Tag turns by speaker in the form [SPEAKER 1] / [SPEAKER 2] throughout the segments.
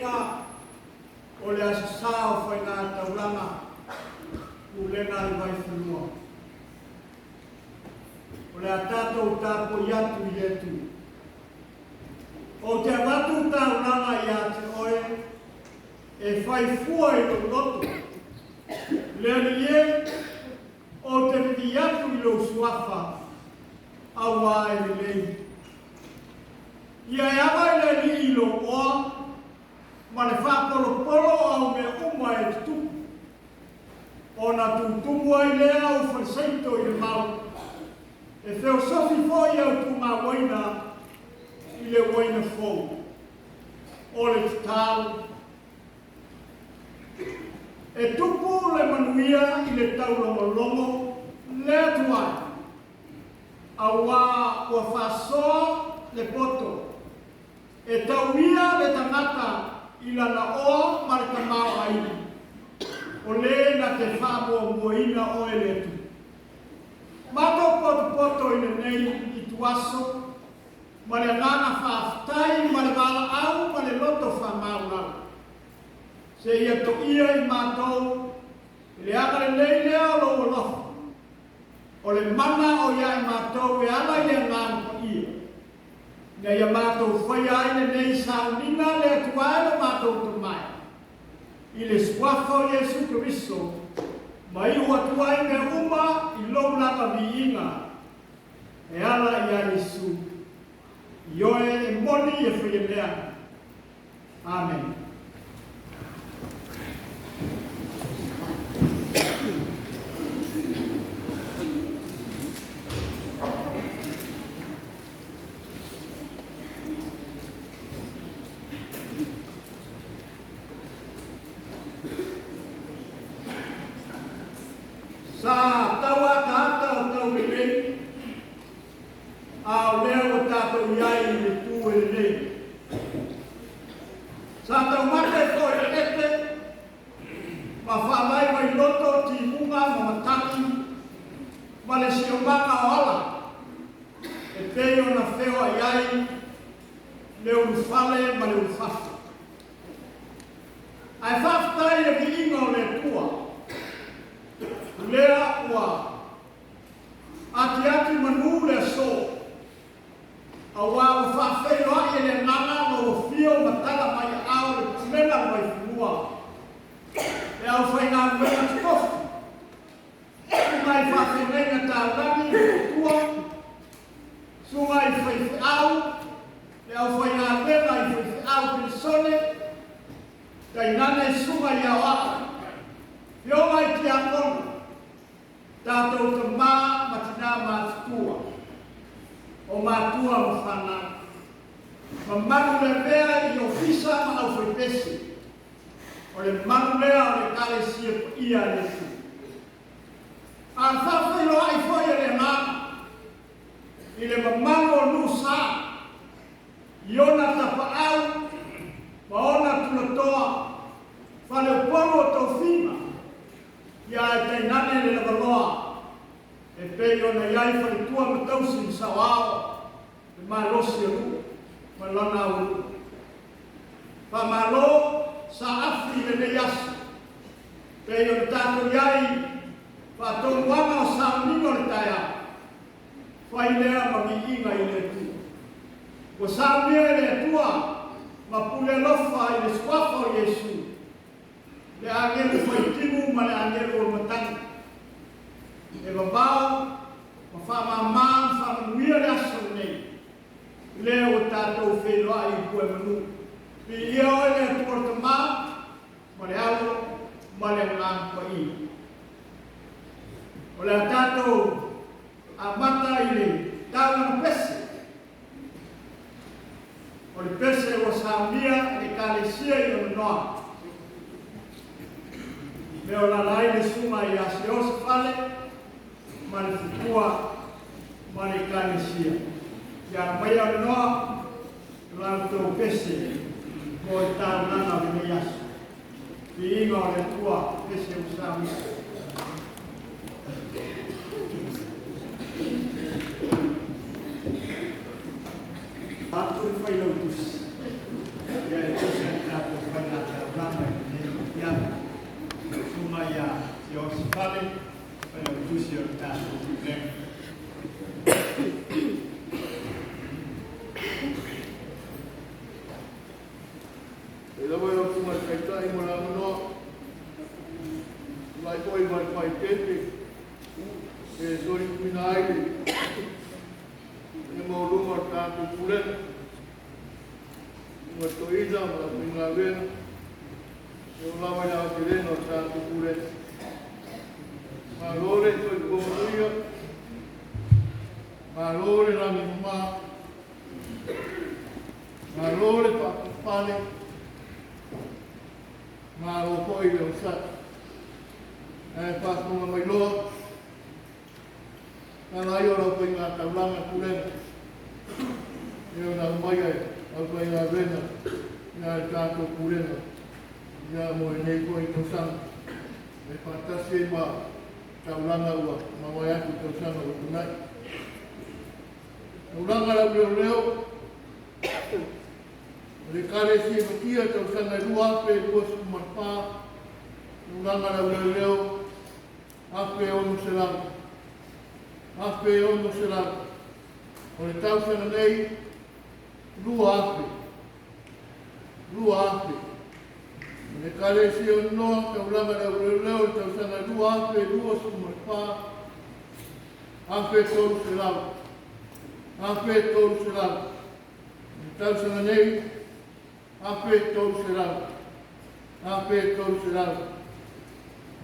[SPEAKER 1] Taitaiga o le Aso Sa o Faiga Taulaga, Pulega a le Vaifanua. O le a tatou tapuai atu i le Atua. Ou te avatu taulaga ia te oe e fai fua i lou loto. Le Alii e, ou te vivii atu i lou suafa, auā e lelei. Ia e ava i le Alii i lou oa, ma le faapolopolo o au mea uma e tutupu. Ona tutumu ai lea ou faleseito i le mau, e feosofi foi au tumauaiga i le uaina fou. O le tatalo. E tupu le manuia i le taulogologo le Atua, auā ua faasoa le poto. E tauia le tagata i lana oa ma le tamaoaiga, o le na te faamuamuaina oe le Atua. Matou potopoto i lenei ituaso ma le agaga faafetai ma le valaau ma le loto faamaualalo, seia toia i matou i le agalelei lea o lou alofa, o le mana o ia i matou e ala i le Agaga Paia, ina ia matou faia ai lenei sauniga le Atua e lo matou tomai, i le Suafa o Iesu Keriso, ma iu atu ai mea uma i lou lava viiga e ala iā Iesu, Ioe e moni e faia lea. Amene. Sa tau ataata o taulelei, a o lea ua tatou i ai i le tū e lelei. Sa taumate foi le ete ma faalae mai loto timuga ma matagi ma le siomaga o ala e pei ona feoai ai le ulufale ma le ulufafo. Ae faafetai i le viiga o le Atua, lea ua atiati manu le aso, auā ua faafeiloai e le Agaga lou afio ma tala mai aao le Pulega a le Vaifanua, le aufaigaluega totofi, susuga i faafeagaiga taulagi i faletua, susuga i faifeau, le aufaigaluega i faifeau penisone, tainane susuga i aoao, afioga i tiakono, tatou tamā ma tinā matutua, o matua ma fanau, mamalu le avea i ofisa ma aufaipese, o le malu lea o le Ekalesia Paia a le Atua. A faafeiloai foi e le Agaga i le mamalu o nuu sa i ona tapaau ma ona tulatoa, faleupolu o tofiga, ia ae tainane le lavaloa e pei ona i ai faletua ma tausi ma saoao le malosi o nuu ma lana auluu. Faamalo saafi i lenei aso, pei ona tatou i ai faatonuaga o sauniga o le taeao, fai lea ma viiga i le Atua. Ua saunia e le Atua ma pule alofa i le Suafa o Iesu, le agelu faitimu ma le agelu o le matagi, e vavao ma faamama ma faamanuia le aso lenei, lea ua tatou feiloai i Puemanu. Viia oe le Atua le Tama ma le Alo ma le Agaga Paia. O le a tatou amata i le taulaga pese. O le pese ua saunia e le Ekalesia i ona noa. Mea o lala ai le susuga ia Siosefale ma le faletua ma le Ekalesia. Ia aumaia le noa o la outou pese mo le taulaga o lenei aso. Viiga o le Atua, pese ua saunia. Atu le Failautusi, ia e tusa i le tatou faiga. Pale, Failautusi o le tatou Pulega.
[SPEAKER 2] E lava lau Susuga i le Taitai mo le avanoa. Tulai foi ma le faaeteete e soliuina ai le maualuga o le tatou Pulega, Susuga i le Toeaina ma le aufaigaluega, e oo lava i le aotelega o le tatou Pulega. Malo le soifua manuia, malo le lagi e mama, malo le faapalepale, malo foi le onosai. Ae faafofoga mai loa, tala ia o le aufaiga taulaga Pulega, e ona aumaia e aufaigaluega ia le tatou Pulega ia mo lenei foi tausaga. E faatasi ai ma taulaga ua mavae atu i tausaga ua tuanai. Taulaga lau leoleo, o le Ekalesia i Matia tausaga e 2024, tulaga lau leoleo, 1600. 1600. O le tausaga nei, 2000. 2000. O le Ekalesia o Noa, taulaga lau leoleo, le tausaga e 2024, 1300. 1300. O le tausaga nei, 1300. 1300.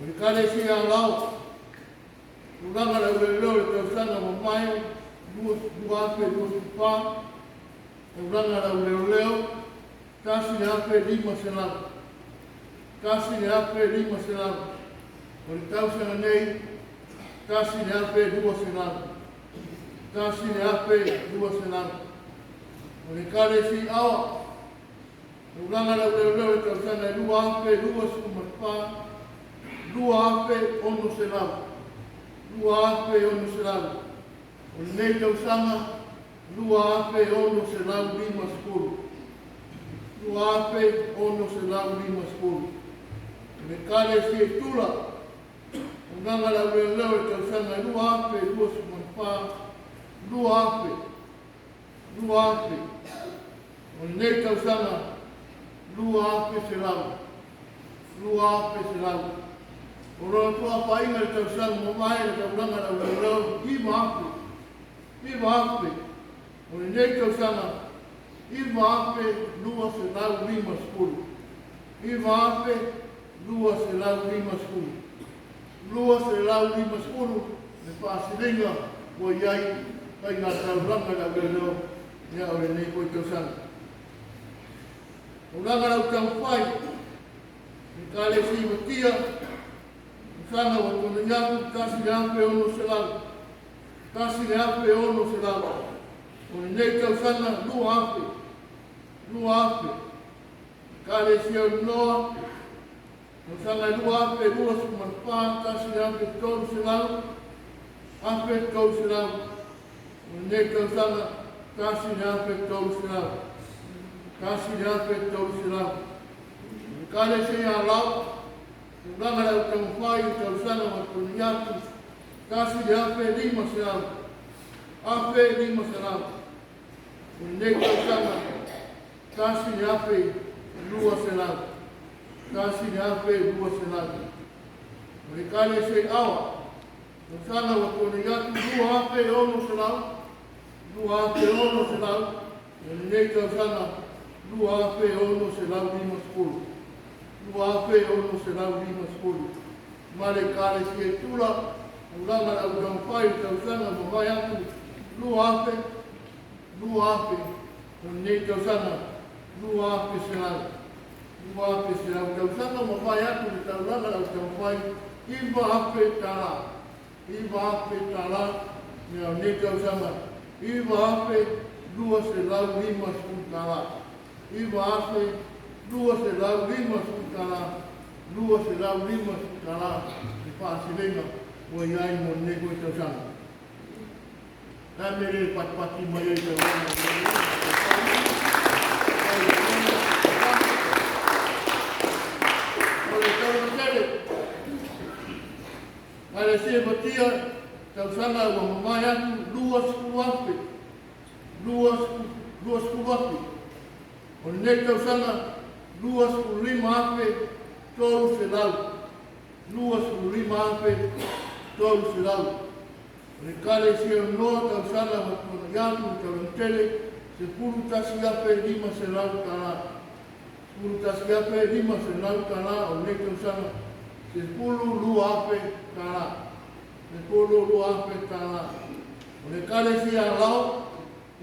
[SPEAKER 2] O le Ekalesia Alao, tulaga lau leoleo le tausaga mamae 2024, taulaga lau leoleo, 1500. 1500. O le tausaga nei, 1200. 1200. O le Ekalesia Aoa, tulaga lau leoleo le tausaga e 2024, 2600. 2600. O lenei tausaga, 2650. 2650. O le Ekalesia i Tula, tulaga lau leoleo le tausaga e 2024, 2000. 2000. O lenei tausaga, 2100. 2100. O lona tuafaiga le tausaga mamae le taulaga lau leoleo, 9000. 9000. O lenei tausaga, 9250. 9250. 250 le faasiliga ua i ai faiga taulaga lau leoleo ia o lenei foi tausaga. Taulaga lau taumafai, Ekalesia Matia, tausaga ua tuanai atu 1600. 1600. O lenei tausaga, 2000. 2000. Ekalesia o Noa, tausaga e 2024, 1300. 1300. O lenei tausaga, 1300. 1300. Ekalesia Alao, tulaga lau taumafai i tausaga ua tuanai atu, 1500. 1500. O lenei tausaga, 1200. 1200. O le Ekalesia i Aoa, tausaga ua tuanai atu, 2600. 2600. O lenei tausaga, 2650. 2650. Ma le Ekalesia i Tula, tulaga lau taumafai i tausaga mavae atu, 2000. 2000. O lenei tausaga, 2100. 2100. Tausaga mavae atu le taulaga lau taumafai, 9000 tala. 9000 tala. Ia o lenei tausaga, 9250 tala. 9250 tala. 250 tala. Le faasilega ua i ai mo lenei foi tausaga. La mele patipati mai ai taulaga. O le taulaga tele. Ekalesia Vatia, tausaga ua mavae atu, 20,000, 20,000. O lenei tausaga, 25,300, 25,300. O le Ekalesia o Noa, tausaga ua tuanai atu i le taulaga tele, $11,500. $11,500. O lenei tausaga, $12,000. $12,000. O le Ekalesia Alao,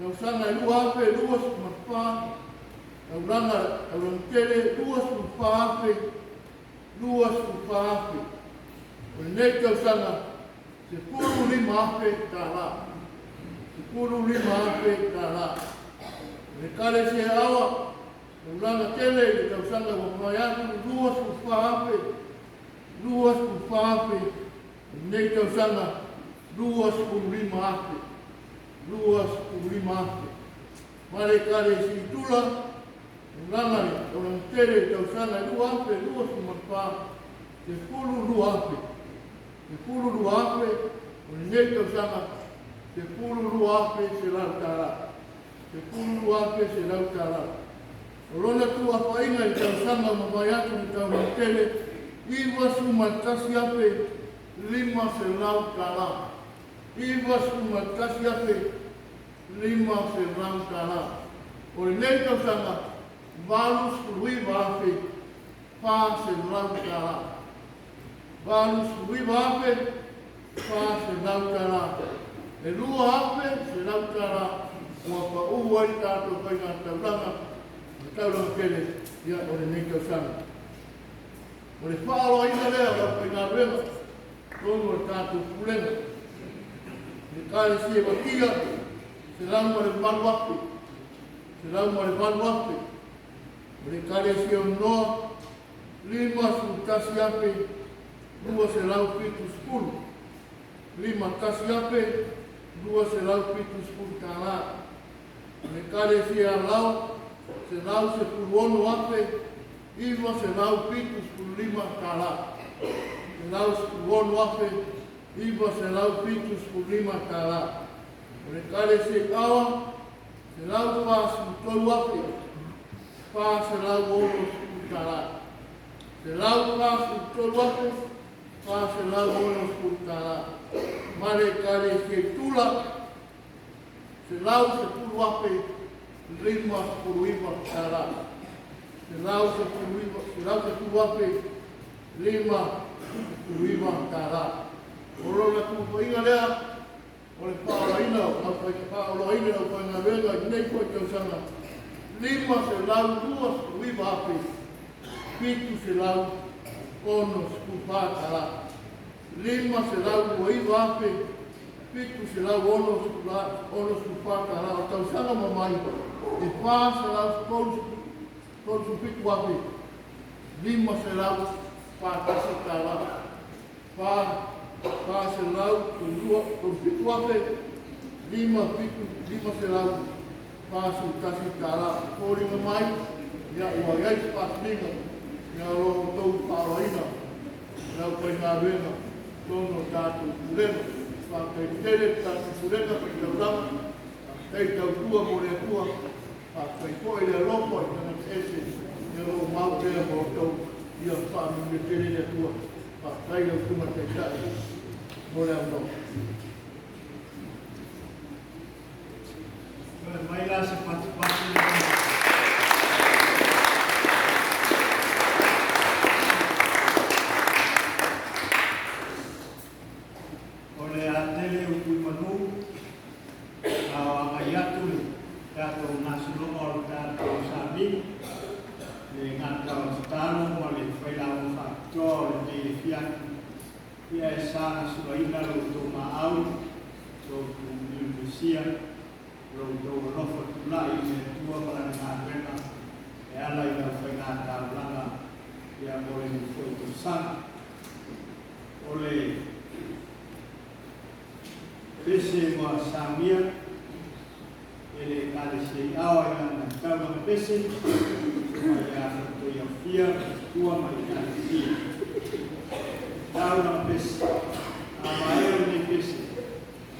[SPEAKER 2] tausaga e 2024, taulaga tele, 24,000, 24,000. O lenei tausaga, $15,000. $15,000. O le Ekalesia Aua, taulaga tele i le tausaga ua mavae atu, 24,000, 24,000. O lenei tausaga, 25,000, 25,000. Ma le Ekalesia i Tula, taulaga tele i le tausaga e 2024, 12,000, 12,000. O lenei tausaga, $12,100. $12,100. O lona tuafaiga i tausaga ua mavae atu i le taulaga tele, $91,500. $91,500. O lenei tausaga, $89,400. $89,400. E $2,100 ua pau ai tatou faiga taulaga, taulaga tele ia o lenei tausaga. O le faaaloaina lea o lau faigaluega, tonu o le tatou pulega. Le Ekalesia Vatia, $108,000, $108,000. O le Ekalesia o Noa, 51,270, $51,270. O le Ekalesia Alao, $116,975. $116,975. O le Ekalesia Aua, $143,460. $143,460. Ma le Ekalesia i Tula, $110,059. $110,059. O lona tuufaiga lea, o le faaolaina, faaoloaina lau faigaluega i lenei foi tausaga, $529,764. $529,764. O tausaga mamai, e $437,541. $437,541. Foliga mai, ia ua i ai se faasiliga, ia o lo outou faaaloaina lau faigaluega tonu o tatou pulega. Faafetai tele le tatou pulega faitaulaga, faafetai tautua mo le Atua, faafetai foi le alofa i tagata ese, ia o lo o mau pea ma outou, ia faamanuia tele le Atua. Faafetai lau Susuga Taitai mo le avanoa.
[SPEAKER 1] Toe mai la se patupatu. O le a tele upu i manu, a o agai atu le tatou gasologa o le tatou sami, le gata o tatalo ma le failauga faapitoa o lenei afiafi. Ia e sa gasoloina lo outou maau, lo outou miumisia, lo outou alofa tulai i le Atua ma lana galuega e ala i lau faiga taulaga ia mo lenei foi tausaga. O le pese ua saunia e le Ekalesia i Aoa i lana taulaga pese, ma ia Fatoiafia tua ma le Ekalesia. Taulaga pese. Iese,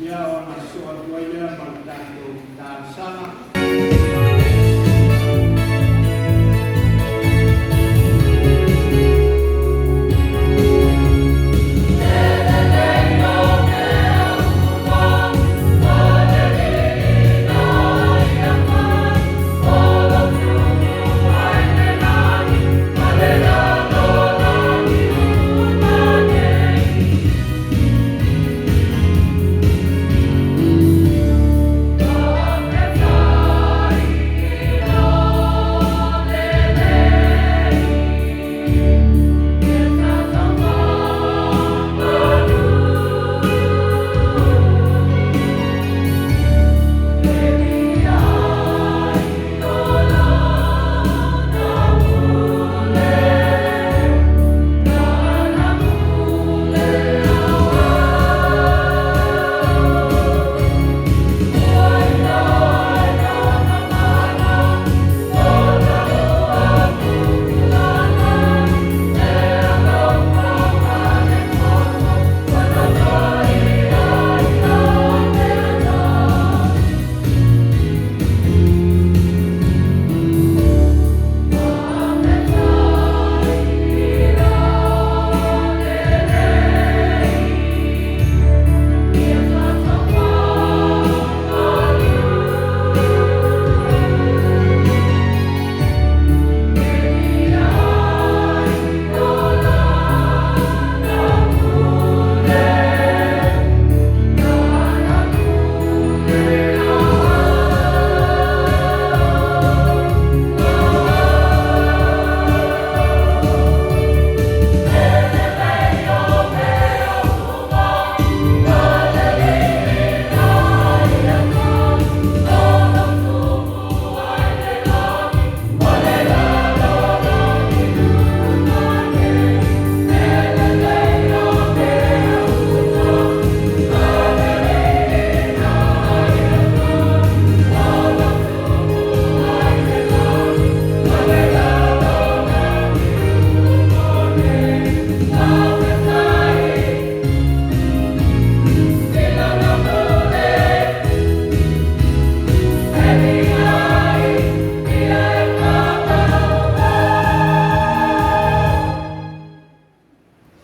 [SPEAKER 1] ia ona sosoo atu ai lea ma le tatou talosaga.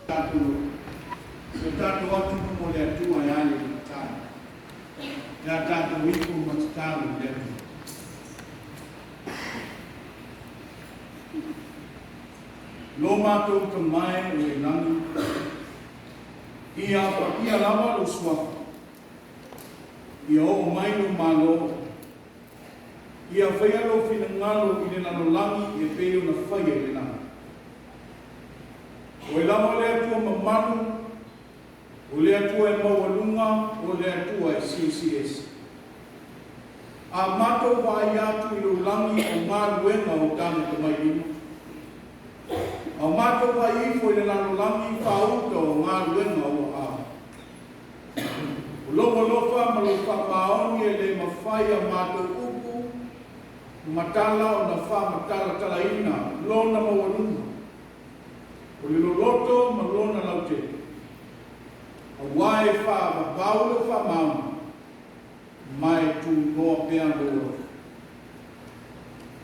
[SPEAKER 1] Tatou si o tatou atunuu mo le Atua e ale i le tatalo. Ia tatou ifo ma tatalo i le Atua. Lo matou Tama e o i lagi, ia paia lava lou suafa, ia oo mai lou Malo, ia faia lou finagalo i le lalolagi e pei ona faia i le lagi. O Oe lava o le Atua mamalu, o le Atua e maualuga, o le Atua e silisili ese. A matou vaai atu i lou lagi o galuega o tagata mai lima, a matou vaai ifo i le lalolagi faauta o galuega o aao. O lou alofa ma lou faamaoni e le mafai a matou upu ma tala ona faamatalatalaina lona maualuga, o le loloto ma lona lautele, auā e faavavau lou faamaoni ma e tunoa pea lou alofa.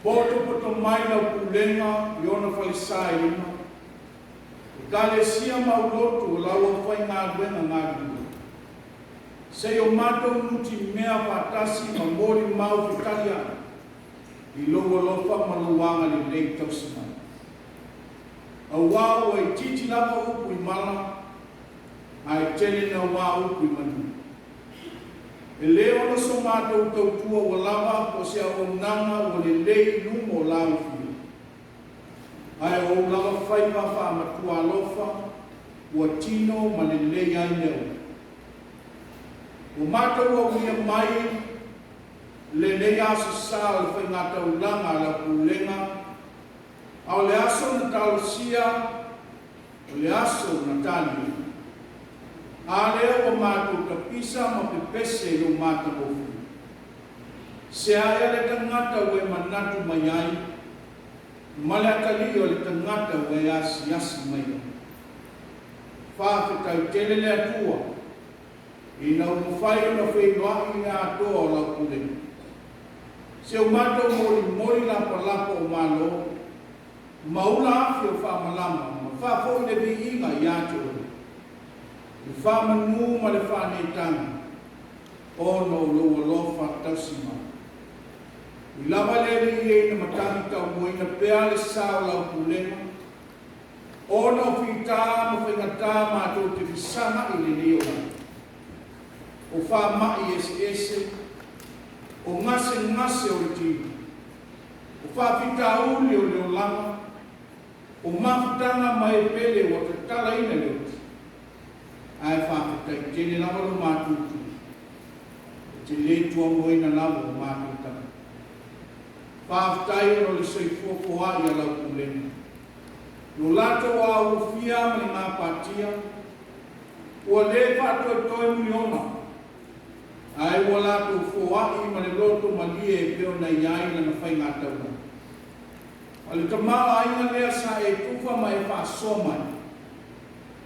[SPEAKER 1] Potopoto mai lau pulega i ona falesa e lima, ekalesia ma aulotu o lau aufaigaluega galulue, seia o matou nutimea faatasi ma molimau fetaliai i lou alofa ma lou agalelei tausi mai. Auā ua itiiti lava upu i mala, ae tele naua upu i manu. E lē ona so matou tautua ua lava po o se auaunaga ua lelei i luma o la Afioga, ae o ou lava faiva faamatuaalofa ua tino ma lelei ai mea uma. Ua matou aulia mai lenei aso sa o le faigataulaga a lau pulega, a o le aso na talosia, o le aso na talia. A lea ua matou tapisa ma pepese i lou matagofie. Se aea le tagata ua e manatu mai ai, ma le atalii o le tagata ua e asiasi mai ai. Faafetai tele le Atua.
[SPEAKER 3] Ina ua mafai ona feiloai i le atoa o lau pulega. Si o matou molimoli lapalapa o malo, ma ula afi o faamalama ma faafoi le viiga ia te oe, le faamanu ma le faaneetaga, ona o lou alofa tausi mai. Ui lava le Alii e ina matagi taumuaina pea le sa o lau pulega, ona o fitā ma faigatā matou te fesaga'i i lenei olaga, o faama'i eseese, o gasegase o le tino, o faafitauli o le olaga, o mafutaga ma e pele ua tatalaina le oti, ae faafetai tele lava lo matou Itu, e te lē tuamoina lava o matou tagata. Faafetai ona o le soifua foa'i a lau pulega, lo latou aulofia ma le gapatia, ua lē faatoetoe mulioma, ae ua latou foa'i ma le loto malie e pei ona i ai lana faigataulaga. A o le tamaoaiga lea sa e tufa ma e faasoa mai,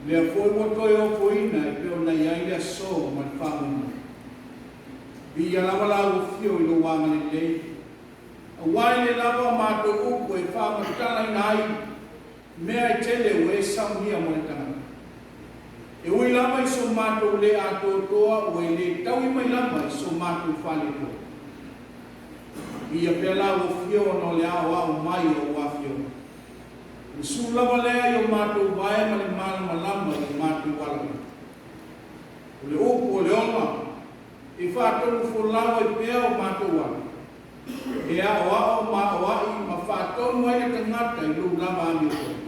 [SPEAKER 3] lea foi ua toe ofoina e pei ona i ai le aso ma le faamoemoe. Viia lava lau afio i lou agalelei, auā e le lava a matou upu e faamatalaina ai mea e tele ua e saunia mo le tagata. E ui lava i so matou lē atoatoa ua e lē taui mai lava i so matou faaletonu. Viia pea lau afio ona o le aoao mai o ou afioga. O le sulu lava lea i o matou vae ma le malamalama i o matou alaga. O le upu o le ola e faatonufolau ai pea o matou ala, e aoao ma aoai ma faatonu ai le tagata i lou lava amiotonu.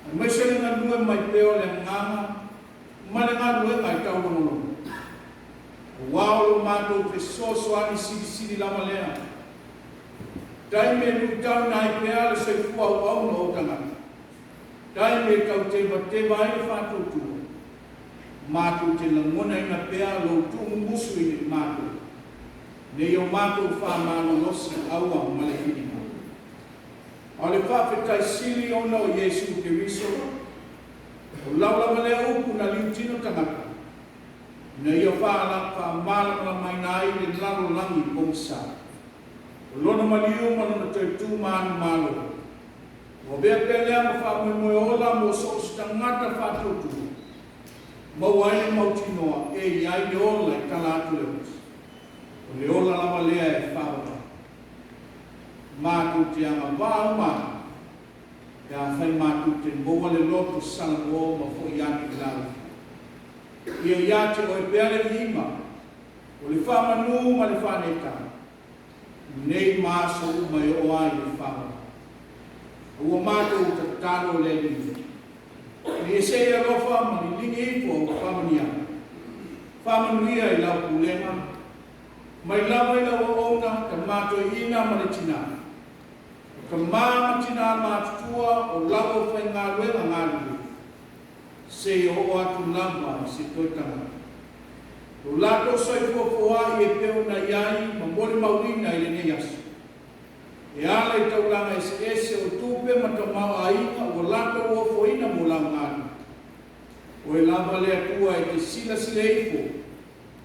[SPEAKER 3] Aemaise le galue mai pea o le agaga ma le galuega e taulogologo. Auā o lo matou fesoasoani silisili lava lea. Taimi e luitauina ai pea le soifua auauna o ou tagata, taimi e tautevateva ai le faatuatua, matou te lagonaina pea lou tuumumusu i matou, ina ia o matou faamalolosi aua ma le finagalo. A o le faafetai sili ona o Iesu Keriso, o lau lava lea upu na liutino tagata, ina ia faamalamalamaina ai le lalolagi pogisa. O lona maliu ma lona toe tu manumalo, ua avea pea lea ma faamoemoe ola mo so o se tagata faatuatua, maua ai le mautinoa e i ai le ola i tala atu o le oti. O le ola lava lea e faavavau. Matou te agavaa uma ai, pe afai matou te maua le loto salamo ma fo'i atu i lau Afioga. Ia ia te oe pea le viiga, o le faamanu ma le faaneetaga, nei ma aso uma e oo ai i le faavavau. Ua matou tatalo le Alii e, ina ia se i alofa ma liligi ifo au faamanuiaga, faamanuia i lau pulega, mai lava i lau auauna, tama toeaina ma le tinā, o tamā ma tinā matutua o lau aufaigaluega galulue, seia oo atu lava i se toe tagata. Lo latou soifua foai e pei ona i ai ma molimauina i lenei aso, e ala i taulaga eseese o tupe ma tamaoaiga ua latou ofoina mo lau galuega. Oe lava le Atua e te silasila ifo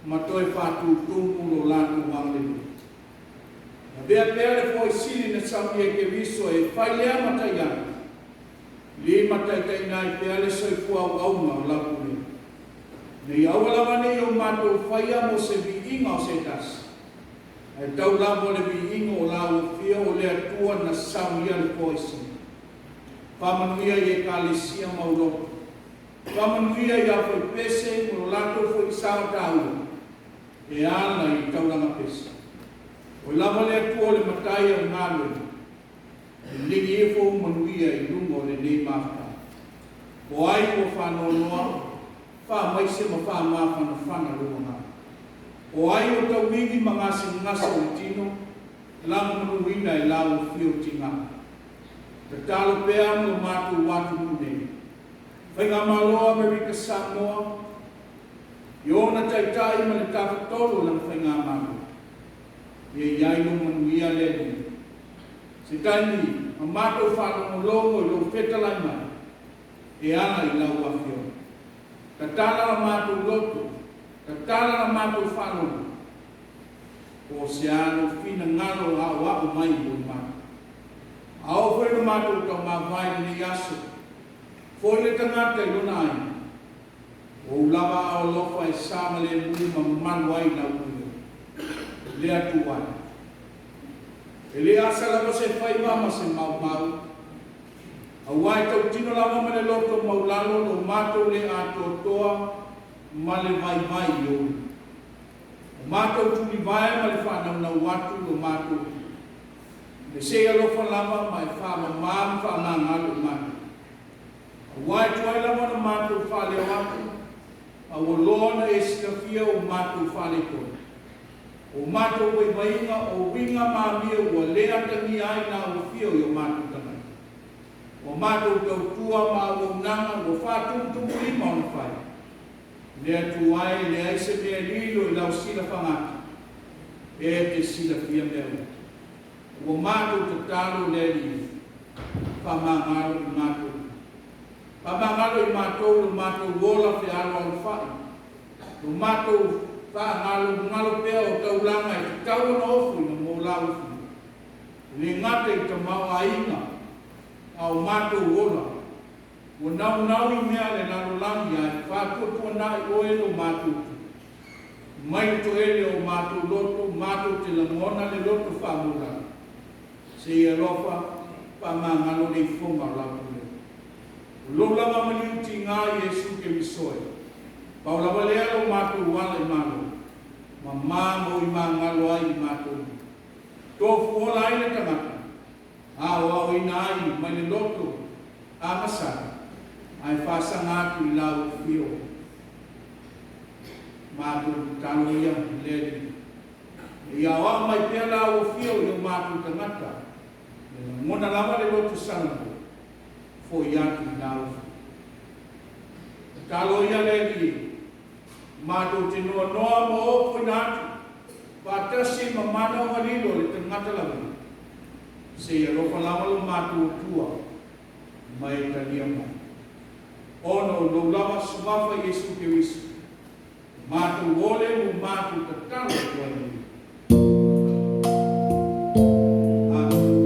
[SPEAKER 3] ma toe faatutumu lo latou agalelei. Avea pea le foaisili na saunia e Keriso e fai lea ma taiala, limataitaiina ai pea le soifua auauna o lau pulega. Ina ia aua lava ne i o matou faia mo se viiga o se tasi, ae tau lava o le viiga o lau afio o le Atua na saunia le foaisili. Faamanuia i Ekalesia ma uloto. Faamanuia i aufaipese ma lo latou foi sao taua e ala i taulaga pese. Oe lava le Atua o le matai au galuega, liligi ifo ou manuia i luga o lenei mafutaga. O ai ua faanoanoa, faamaise ma faamafanafana lou agaga. O ai o tauivi ma gasegase o le tino, lagamanuina e lau afio tigā. Tatalo pea mo lo matou atunuu nei. Faigamalo Amerika Samoa, i ona taitai ma le tafatolu o lana faigamalo, ia i ai lou manuia le Alii. Se taimi ma matou faalogologo i lou fetalai mai e ala i lau Afioga. Tatala a matou loto. Tatala la matou faalogo, po o se a lou finagalo aoao mai mo i matou. A oo foi ina matou taumavae i lenei aso, foi le tagata i lona aiga, o ou lava aao alofa e saogalemu ma malu ai lau pulega. Le Atua e, e le asa lava se faiva ma se maumau, auā e tautino lava ma le loto maulalo lo matou lē atoatoa ma le vaivai i ou lima. O matou tulivae ma le faanaunau atu lo matou e se i alofa lava ma e faamamā ma faamagalo i matou. Auā e tuai lava ona matou faaleo atu, a ua loa ona e silafia o matou faaletonu, o matou vaivaiga, o uiga ma amio ua lē atagia ai le auofia i o matou tagata. O a matou tautua ma auaunaga ua faatumutumulima ona fai, le Atua e, e leai se mea e lilo i lau silafagata, e te silafia mea uma. Ua matou tatalo le Alii e, faamagalo i matou. Faamagalo i matou lo matou ola fealoalofa'i, lo matou faagalogalo pea o taulaga e tatau ona ofoina mo le auofia, e lē gata i tamaoaiga, a o matou ola ua naunau i mea a le lalolagi ae faatuatuana'i oe lo matou tupu. Mai le to'ele o matou loto matou te lagona le loto faamaulalo, se i alofa faamagalo le ifoga o lau pulega. O lou lava maliu tigā i Iesu Keriso e, pau lava lea lo matou ala i malo, mamā ma oi magalo ai i matou uma. Tofuola ai le tagata, aoaoina ai mai le loto agasala, ae faasaga atu i lau afio. Matou tatalo ia le Alii, ina ia aoao mai pea lau afio i o matou tagata, ia lagona lava le loto salamo, fo'i atu i lau afio. Tatalo ia le Alii e, matou te noanoa ma ofoina atu, faatasi ma manaoga lilo o le tagata lagia, se i alofa lava lo matou Atua ma e talia mai. Ona o lou lava suafa Iesu Keriso, ua matou ole ma ua matou tatalo atu ai nei. Amene.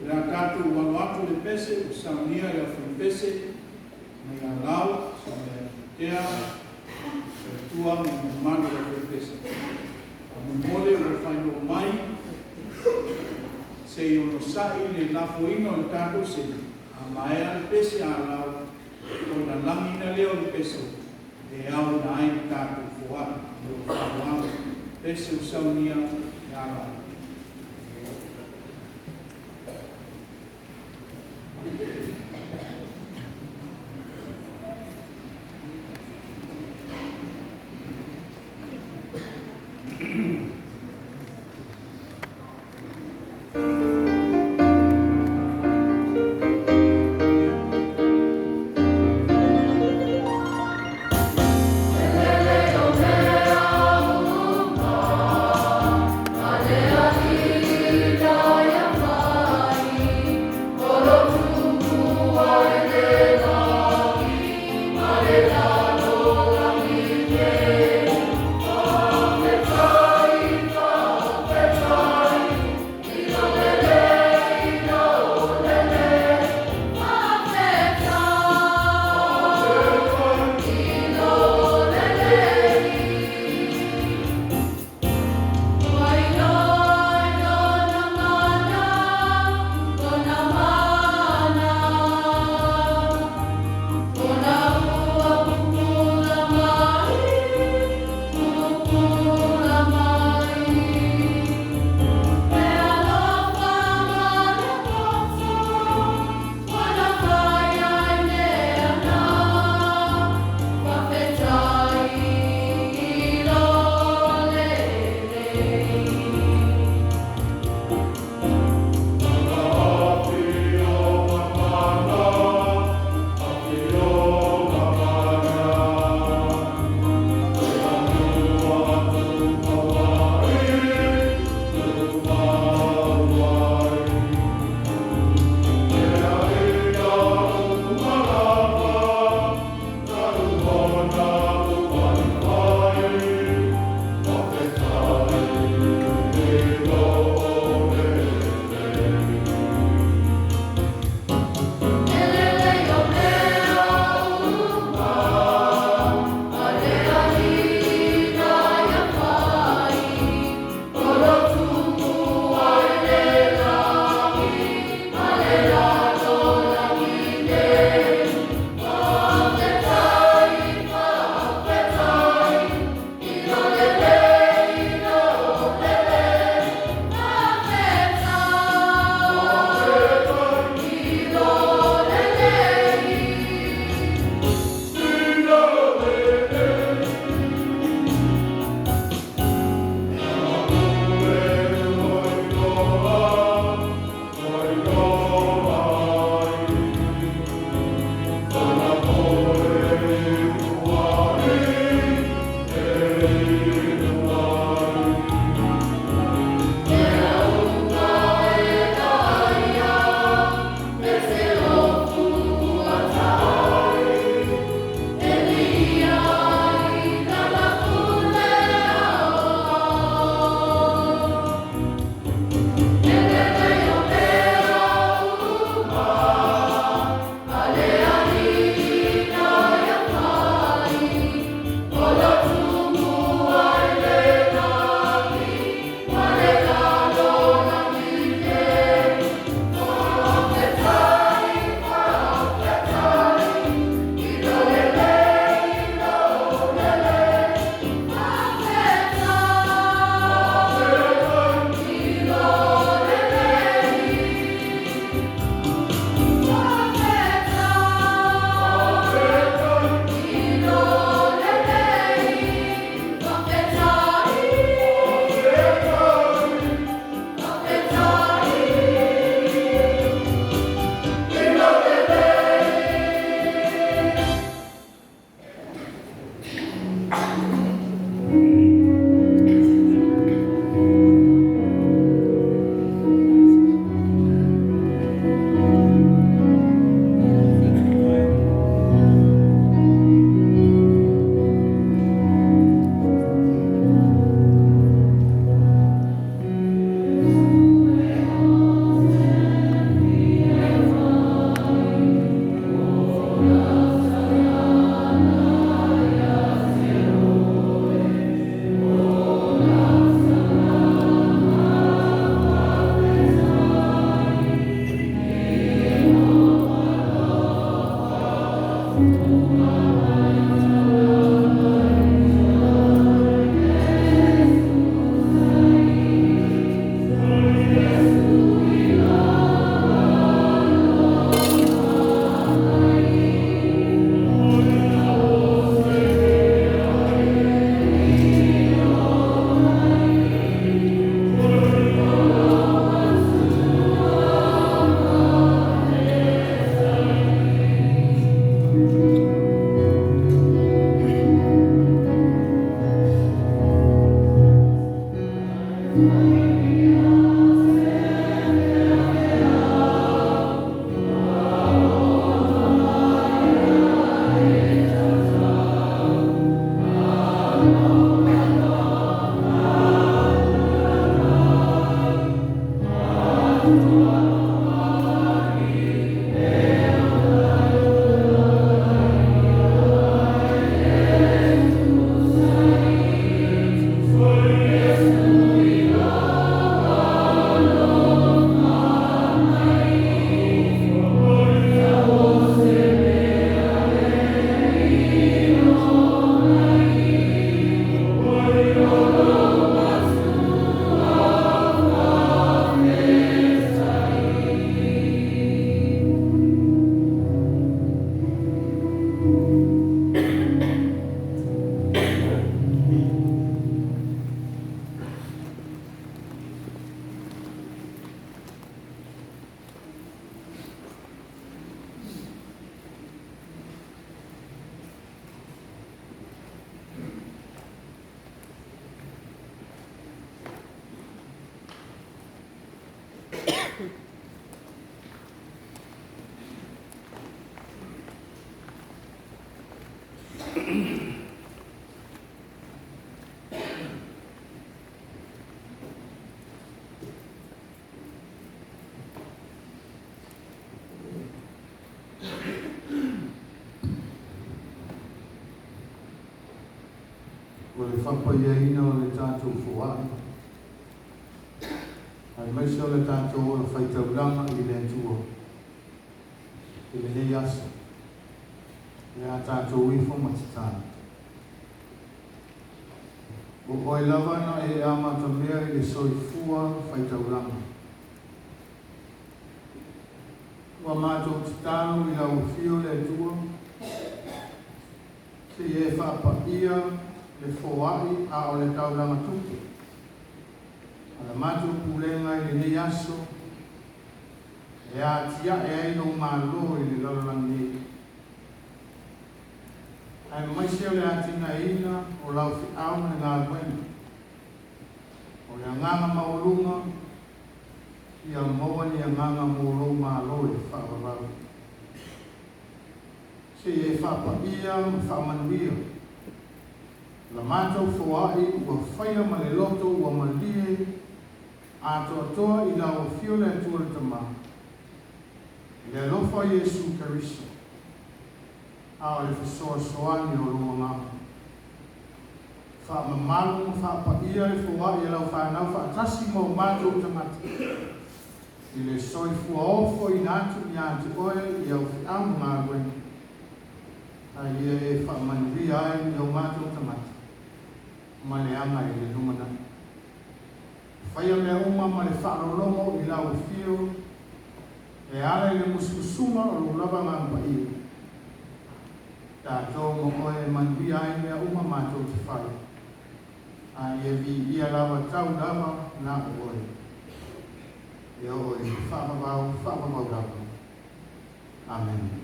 [SPEAKER 3] O le a tatou alo atu i le pese ua saunia e le aufaipese mai Alau, Susuga ia Tea Tautua ma le mamalu o le aufaipese. Faamolemole ua faailoa mai, se i onosa'i le lafoina o le tatou sega, a maea le pese a Alau, ona lagiina lea o le pese e aoina ai le tatou foai. Ma lou faaaloalo. Pese ua saunia e Alau.
[SPEAKER 4] O le faapaiaina o le tatou foai, aemaise o le tatou ola faitaulaga i le Atua i lenei aso, o le a tatou ifo ma tatalo. O oe lava na e amatamea i le soifua faitaulaga. Ua matou tatalo i lau Afio le Atua, Seia e faapaia le foai a o le taulaga tupu a la matou pulega i lenei aso e atiae ai lou Malo i le lalolagi nei, aemaise o le atinaeina o lau feau ma le galuega o le agaga maualuga ia maua ni agaga mo lou Malo e faavavau. Seia e faapaia ma faamanuia la matou foai ua faia ma le loto ua malie atoatoa i lau Afio le Atua le Tama, i le alofa o Iesu Keriso, a o le fesoasoani o lou Agaga. Faamamalu ma faapaia le foai a lau fanau faatasi ma o matou tagata i le soifua ofoina atu ia te oe i au feau ma galuega, a ia e faamanuia ai i o matou tagata ma le aga i le lumanai. Faia mea uma ma le faalologo i lau afio e ala i le musumusuga o lou lava Agaga Paia. Tatou ma oe e manuia ai mea uma matou te fai, a ia viia lava tau lava na o oe. E oo i le faavavau, faavavau lava. Amene.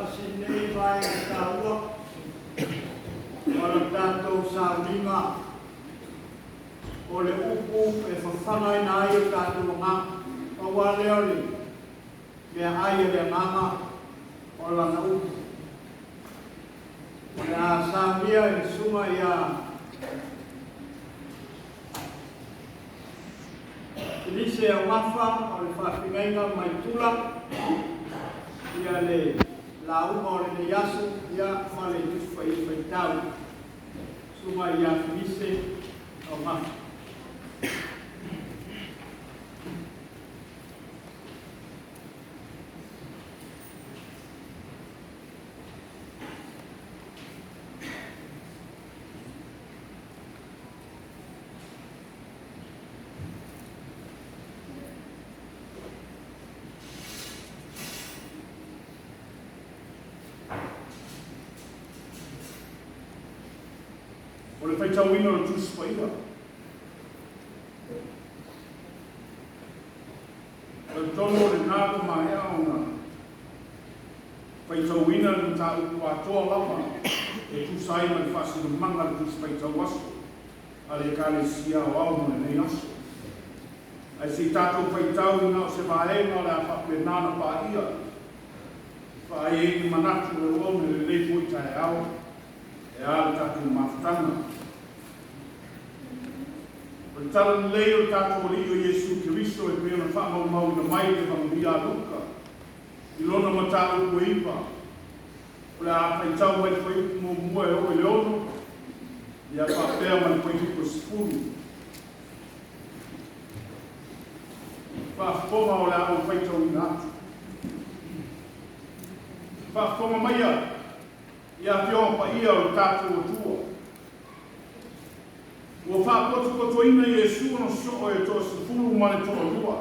[SPEAKER 1] Tasi lenei vaega taua o le tatou sauniga o le upu e fafagaina ai o tatou agaga. Pau lava lea o le meaai a le agaga o lana upu. O le a saunia e le susuga ia Filise Augafa o le faafigaiga mai Tula ia le lauga o lenei aso ia ma le Tusi Paia Faitau. Susuga ia Filise Augafa.
[SPEAKER 3] O le faitauina o le Tusi Paia. Talitonu o lena ua maea ona faitauina le mataupu atoa lava e tusa ai ma le faasinomaga o le Tusi Faitau Aso a le Ekalesia Aoao mo lenei aso. Ae se i tatou faitau i na o se vaega o le a faapena ona paia e faaai ai ni manatu o le auauna i lenei foi taeao e a le tatou mafutaga. O le Tala Lelei o le tatou Alii o Iesu Keriso e pei ona faamaumauina mai i le Evagelia a Luka i lona mataupu e iva, o le a faitau mai le fuaiupu muamua e oo i le ono, ia faapea ma le fuaiupu e 10. Faafofoga o le a ou faitauina atu. Faafofoga maia i Afioga Paia o le tatou Atua. Ua faapotopotoina Iesu ona soo e toasefulu ma le toalua,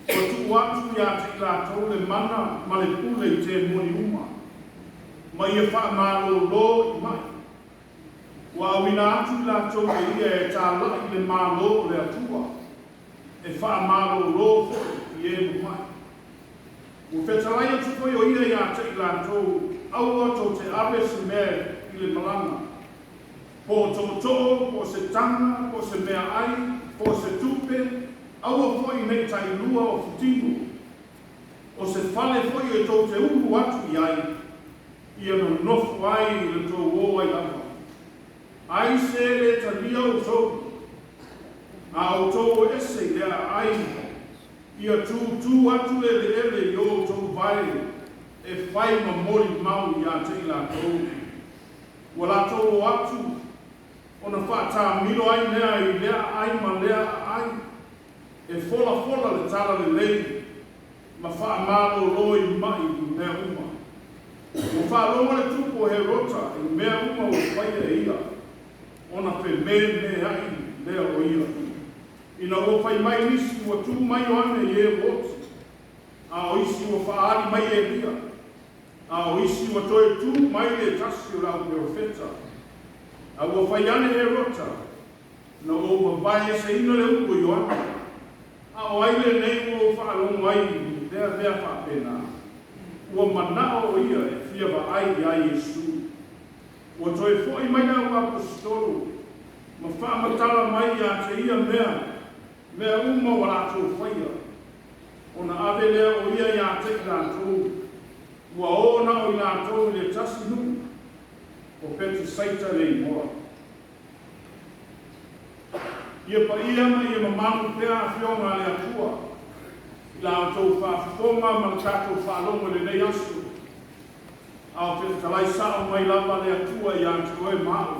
[SPEAKER 3] ua tuu atu ia te i latou le mana ma le pule i temoni uma, ma ia faamalōlō i maʻi. Ua auina atu i latou e ia e tālaʻi i le Malo o le Atua, e faamalōlō foi i e mamaʻi. Ua fetalai atu foi o ia ia te i latou. Aua tou te ave se mea i le malaga, po o tootoo, po o se taga, po o se meaai, po o se tupe, aua foi ne i tailua o futino. O se fale foi e tou te ulu atu i ai, ia nonofo ai i le tou o ai lava. Ai se le talia outou, a outou o ese i le aai, ia tūtū atu le eleele i o outou vae e fai ma molimau iā te i latou. Ua latou o atu, ona faatamilo ai lea i lea aai ma lea aai, e folafola le talalelei ma faamalōlō i maʻi i mea uma. Ua faalogo le tupu o Herota i mea uma ua faia e ia, ona fememeaʻi lea o ia. Ina ua fai mai nisi ua tu mai Ioane i e ua oti, a o isi ua faaali mai Elia, a o isi ua toe tu mai le tasi o le au perofeta. A ua fai ane Herota, Na ou vavaeeseina le upu o Ioane, a o ai lenei ua ou faalogo ai i lea mea faapena? Ua manao o ia e fia vaai iā Iesū. Ua toe foʻi mai le auaposetolo ma faamatala mai iā te ia mea, mea uma ua latou faia. Ona ave lea o ia iā te i latou, ua o na o i latou i le tasi nuu, o Petesaita le igoa. Ia paia ma ia mamalu pea Afioga a le Atua i la outou faafofoga ma le tatou faalogo i lenei aso. A o fetalai sao mai lava le Atua ia te oe ma au,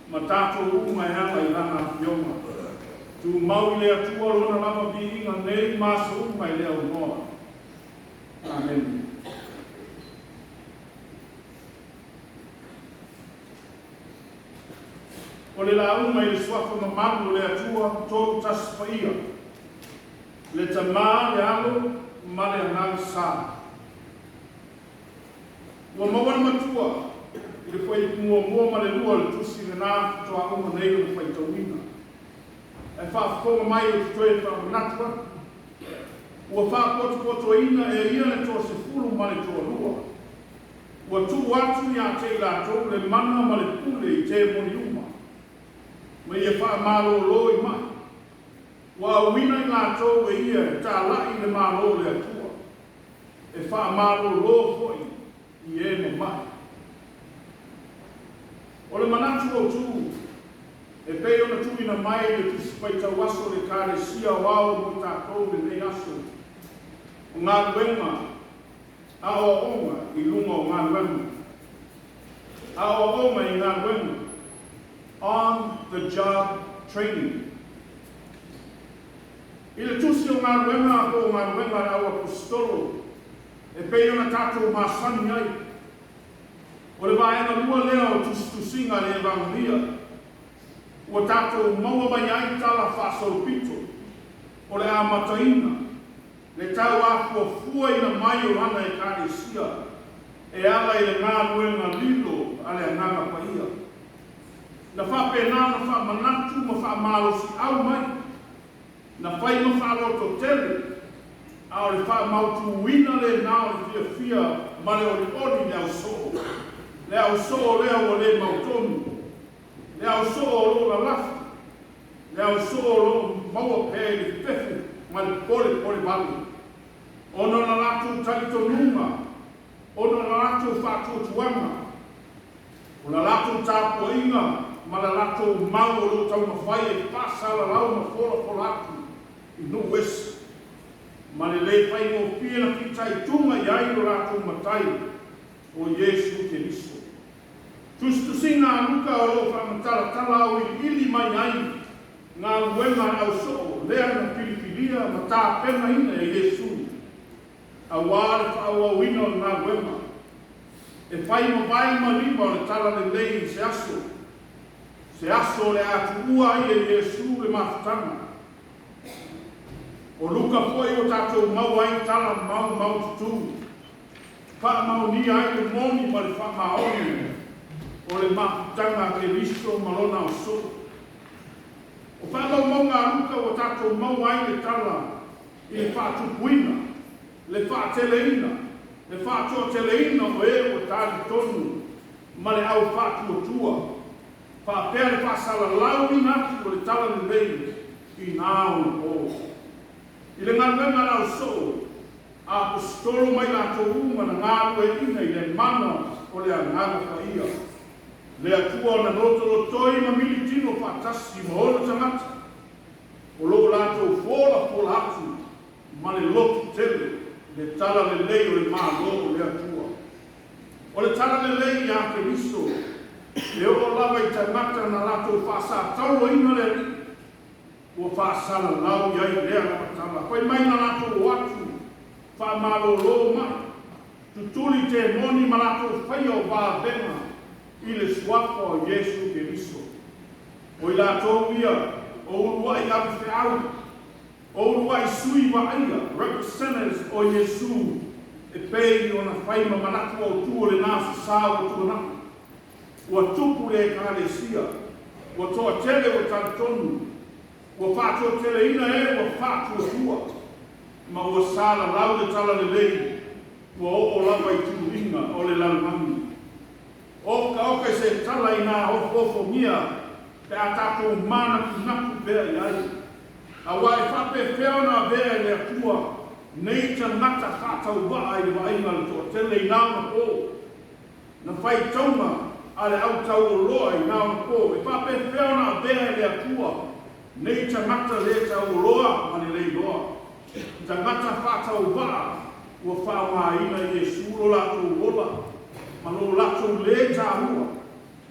[SPEAKER 3] ma tatou uma e ala i Lana Afioga. Tumau i le Atua Lona lava viiga nei ma aso uma e le aunoa. Amene. O le lauga i le Suafa mamalu o le Atua Tolu Tasi Paia, le Tama, le Alo ma le Agaga Sa. Ua maua le matua i le fuaiupu muamua ma le lua o le tusi lena faatoa uma nei ona faitauina. Ae faafofoga mai ou te toe faamanatu atu, ua faapotopotoina e ia le toasefulu ma le toalua. Ua tuu atu ia te i latou le mana ma le pule i temoni uma, ma ia faamalōlō i maʻi. Ua auina i latou e ia e tālaʻi i le Malo o le Atua, e faamalōlō foi i e mamaʻi. O le manatu autu, e pei ona tuuina mai i le Tusi Faitau Aso o le Ekalesia Aoao mo tatou i lenei aso, o galuega Aoaoga i luga o galuega. Aoaoga i galuega, On the job training. I le tusi o galuega po o galuega a le auaposetolo e pei ona tatou masani ai, o le vaega lua lea o tusitusiga a le Evagelia ua tatou maua mai ai tala faasolopito o le amataina le tauafuafuaina mai o lana Ekalesia e ala i le galuega lilo a le Agaga Paia. Na faapena ona faamanatu ma faamalosiau mai, na fai ma faalototele, a o le faamautuina lena o le fiafia ma le olioli i le ausoo, le ausoo lea ua le mautonu, le ausoo o lo o lalafi, Le ausoo o lo o maua pea i le fefu ma le polepole vale, ona o la latou talitonuga, ona o la latou faatuatuaga, o la latou tapuaiga ma la latou mau o lo o taumafai e faasalalau ma folafola atu i nuu ese, ma le le faigofie na fitaituga i ai lo latou Matai o Iesu Keriso. Tusitusiga a Luka o lo o faamatalatala auiliili mai ai galuega a le ausoo lea na filifilia ma tapenaina e Iesu aua le faaauauina o le galuega e fai ma vae ma lima o le talalelei i se aso, se aso o le a tuua ai e Iesu le mafutaga. O Luka foi ua tatou maua ai tala maumaututu. Faamaonia ai le moni ma le faamaoni o le mafutaga a Keriso ma lona ausoo. O faamaumauga a Luka ua tatou maua ai le tala i le faatupuina, le faateleina, Le faatoateleina o e ua talitonu ma le au faatuatua, faapea le faasalalauina atu o le Talalelei i na ona po. I le galuega a le ausoo, aposetolo ma i latou uma na galueaiina i le mana o le Agaga Paia, le Atua na lotolotoi ma militino faatasi ma ona tagata, o lo o latou folafola atu ma le lotu tele le Talalelei o le Malo o le Atua. O le Talalelei ia Keriso, e oo lava i tagata na latou faasatauaina le Alii, ua faasalalau i ai lea lava tala. Fai mai na latou o atu, faamalōlō mai, tutuli temoni ma latou faia o vavega i le Suafa o Iesu Keriso. O i latou ia o uluai avefeau, o uluai sui vaaia, representatives o Iesu, e pei ona fai ma manatu autū o lenā Aso Sa ua tuanai. Ua tupu le Ekalesia, ua toatele ua talitonu, ua faatoateleina e ua faatuatua, ma ua salalau le Talalelei, ua oo lava i tuluiga o le lalolagi. Okaoka i se tala inā ofoofogia pe a tatou manatunatu pea i ai. Auā e faapefea ona avea e le Atua nei tagata faatauvaa i le vaaiga a le toatele i na ona po, na faitauga a le au tauoloa i na ona po, e faapefea ona avea e le Atua nei tagata lē tauoloa ma le leiloa, tagata faatauvaa ua faaaogaina e Iesu lo latou ola ma lo latou lē taua,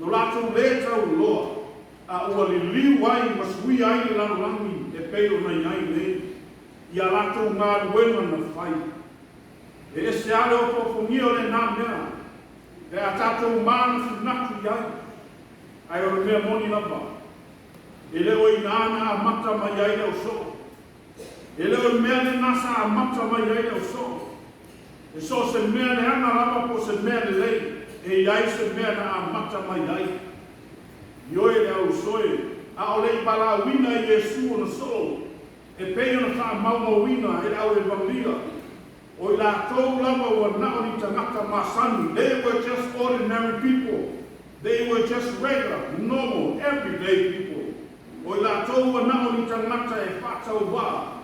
[SPEAKER 3] lo latou lē tauloa, a ua liliu ai ma suia ai le lalolagi e pei ona i ai nei, i a latou galuega na fai. E ese lava le ofoofogia o lenā mea pe a tatou manatunatu i ai, ae o le mea moni lava, e le o i ina na amata mai ai le ausoo. E le o le mea lenā sa amata mai ai le ausoo. E so o se mea leaga lava po o se mea lelei, e i ai se mea na amata mai ai. Ioe le auuso e, a o le i valaauina e Iesu ona soo, e pei ona faamaumauina e le au Evagelia, o i latou lava ua na o ni tagata masani, they were just ordinary people, they were just regular, normal, everyday people. O i latou ua na o ni tagata e faatauvaa,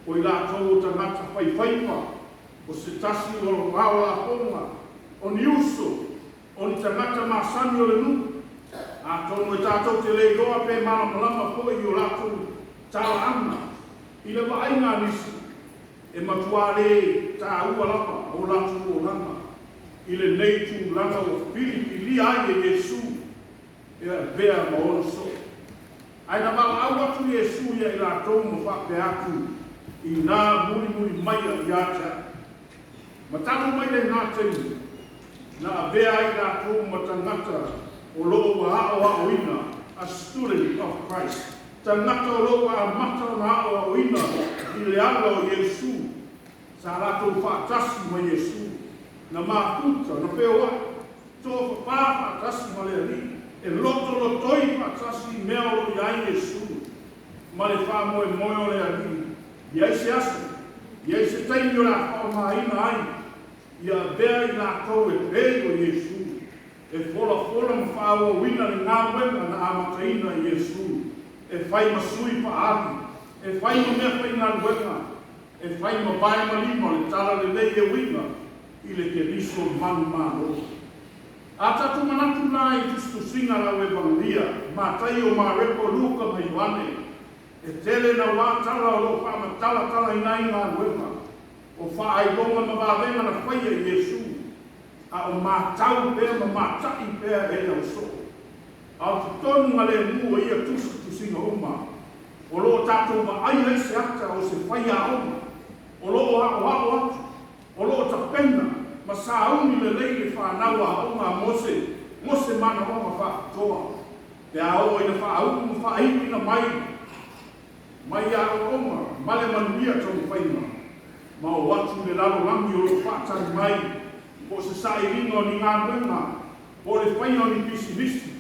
[SPEAKER 3] o i latou o tagata faifaiva, o se tasi o ao lafoga, o ni uso, o ni tagata masani o le nuu. Atonu e tatou te le iloa pe malamalama foi i o latou talaaga i le vaaiga a nisi, e matuā lē taua lava o latou olaga i lenei tulaga ua filifilia ai e Iesu e avea ma ona soo. Ae na valaau atu Iesu ia i latou ma faapea atu, Inā mulimuli maia ia te a'u. Ma talu mai lenā taimi, na avea ai latou ma tagata o lo o ua aoaoina, a student of Christ, tagata o lo o ua amata ona aoaoina i le ala o Iesu, sa latou faatasi ma Iesu, na mafuta, na feoai, tofafā faatasi ma le Alii, e lotolotoi faatasi i mea o lo o i ai Iesu ma le faamoemoe o le Alii. I ai se aso, i ai se taimi o le a faaaogaina ai ia avea i latou e pei o Iesu, e folafola ma faaauauina le galuega na amataina e Iesu, e fai ma sui faaali, e fai ma mea faigaluega, e fai ma vae ma lima o le Talalelei e uiga i le Keriso manumalo. A tatou manatu la i tusitusiga a le Au Evagelia, Mataio, Mareko, Luka ma Ioane, e tele nauā tala o lo o faamatalatalaina ai galuega o faailoga ma vavega na faia e Iesu, a o matau pea ma mata'i pea e le ausoo. A o totonu galemu o ia tusitusiga uma, o lo o tatou vaai ai se ata o se faiaoga o lo o aoao atu, o lo o tapena ma sauni lelei le fanau aoga a Mose mo se manaoga faapitoa, pe a oo ina faauu ma faaiuina mai mai aoaoga ma le manuia taumafaiga ma o atu i le lalolagi o lo o faatali mai, po o se sailiga o ni galuega, po o le faia o ni pisinisi,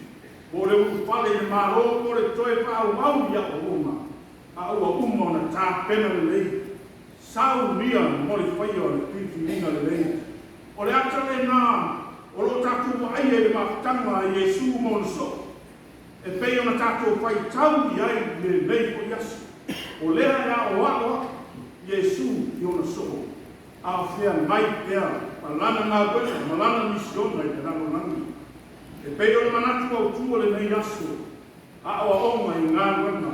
[SPEAKER 3] po o le ulufale i le Malo, po o le toe faaauau i aoaoga, a ua uma ona tapena lelei, saunia mo le faia o le filifiliga lelei. O le ata lenā o lo o tatou vaaia i le mafutaga a Iesu ma ona soo, e pei ona tatou faitau i ai i lenei foi aso. O lea e aoao atu Iesu i ona soo, a o feagai pea ma lana galuega ma lana misiona i le lalolagi. E pei o le manatu autu o lenei aso, aoaoga i galuega,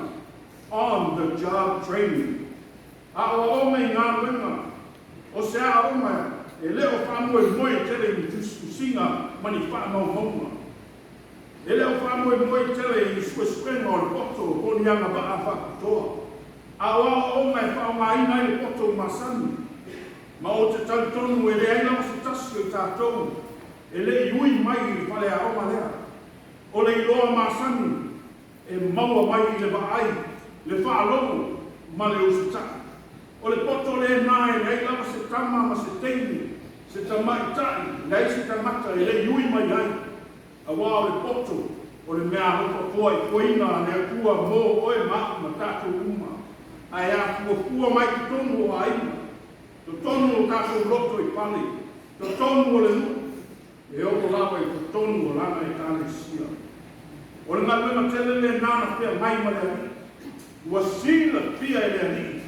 [SPEAKER 3] on the job training. Aoaoga i galuega, o se aoga e le o faamoemoe tele i ni tusitusiga ma ni faamaumauga. E le o faamoemoe tele i suesuega o le poto po o ni agavaa faapitoa, a o aoaoga e faaaogaina ai le poto masani. Ma ou te talitonu e leai lava se tasi o i tatou e le i ui mai i le faleaoga lea. O le iloa masani e maua mai i le vaai, le faalogo ma le usitai. O le poto lenā e leai lava se tama ma se teine, se tamaitai, leai se tagata e le i ui mai ai, aua o le poto o le meaalofa foaifoaina a le Atua mo oe ma a'u ma tatou uma, ae afuafua mai totonu o aiga, totonu o tatou loto i fale, totonu o le nuu, e oo lava i totonu o lana Ekalesia. O le galuega tele lenā na feagai ma le Alii. Ua silafia e le Alii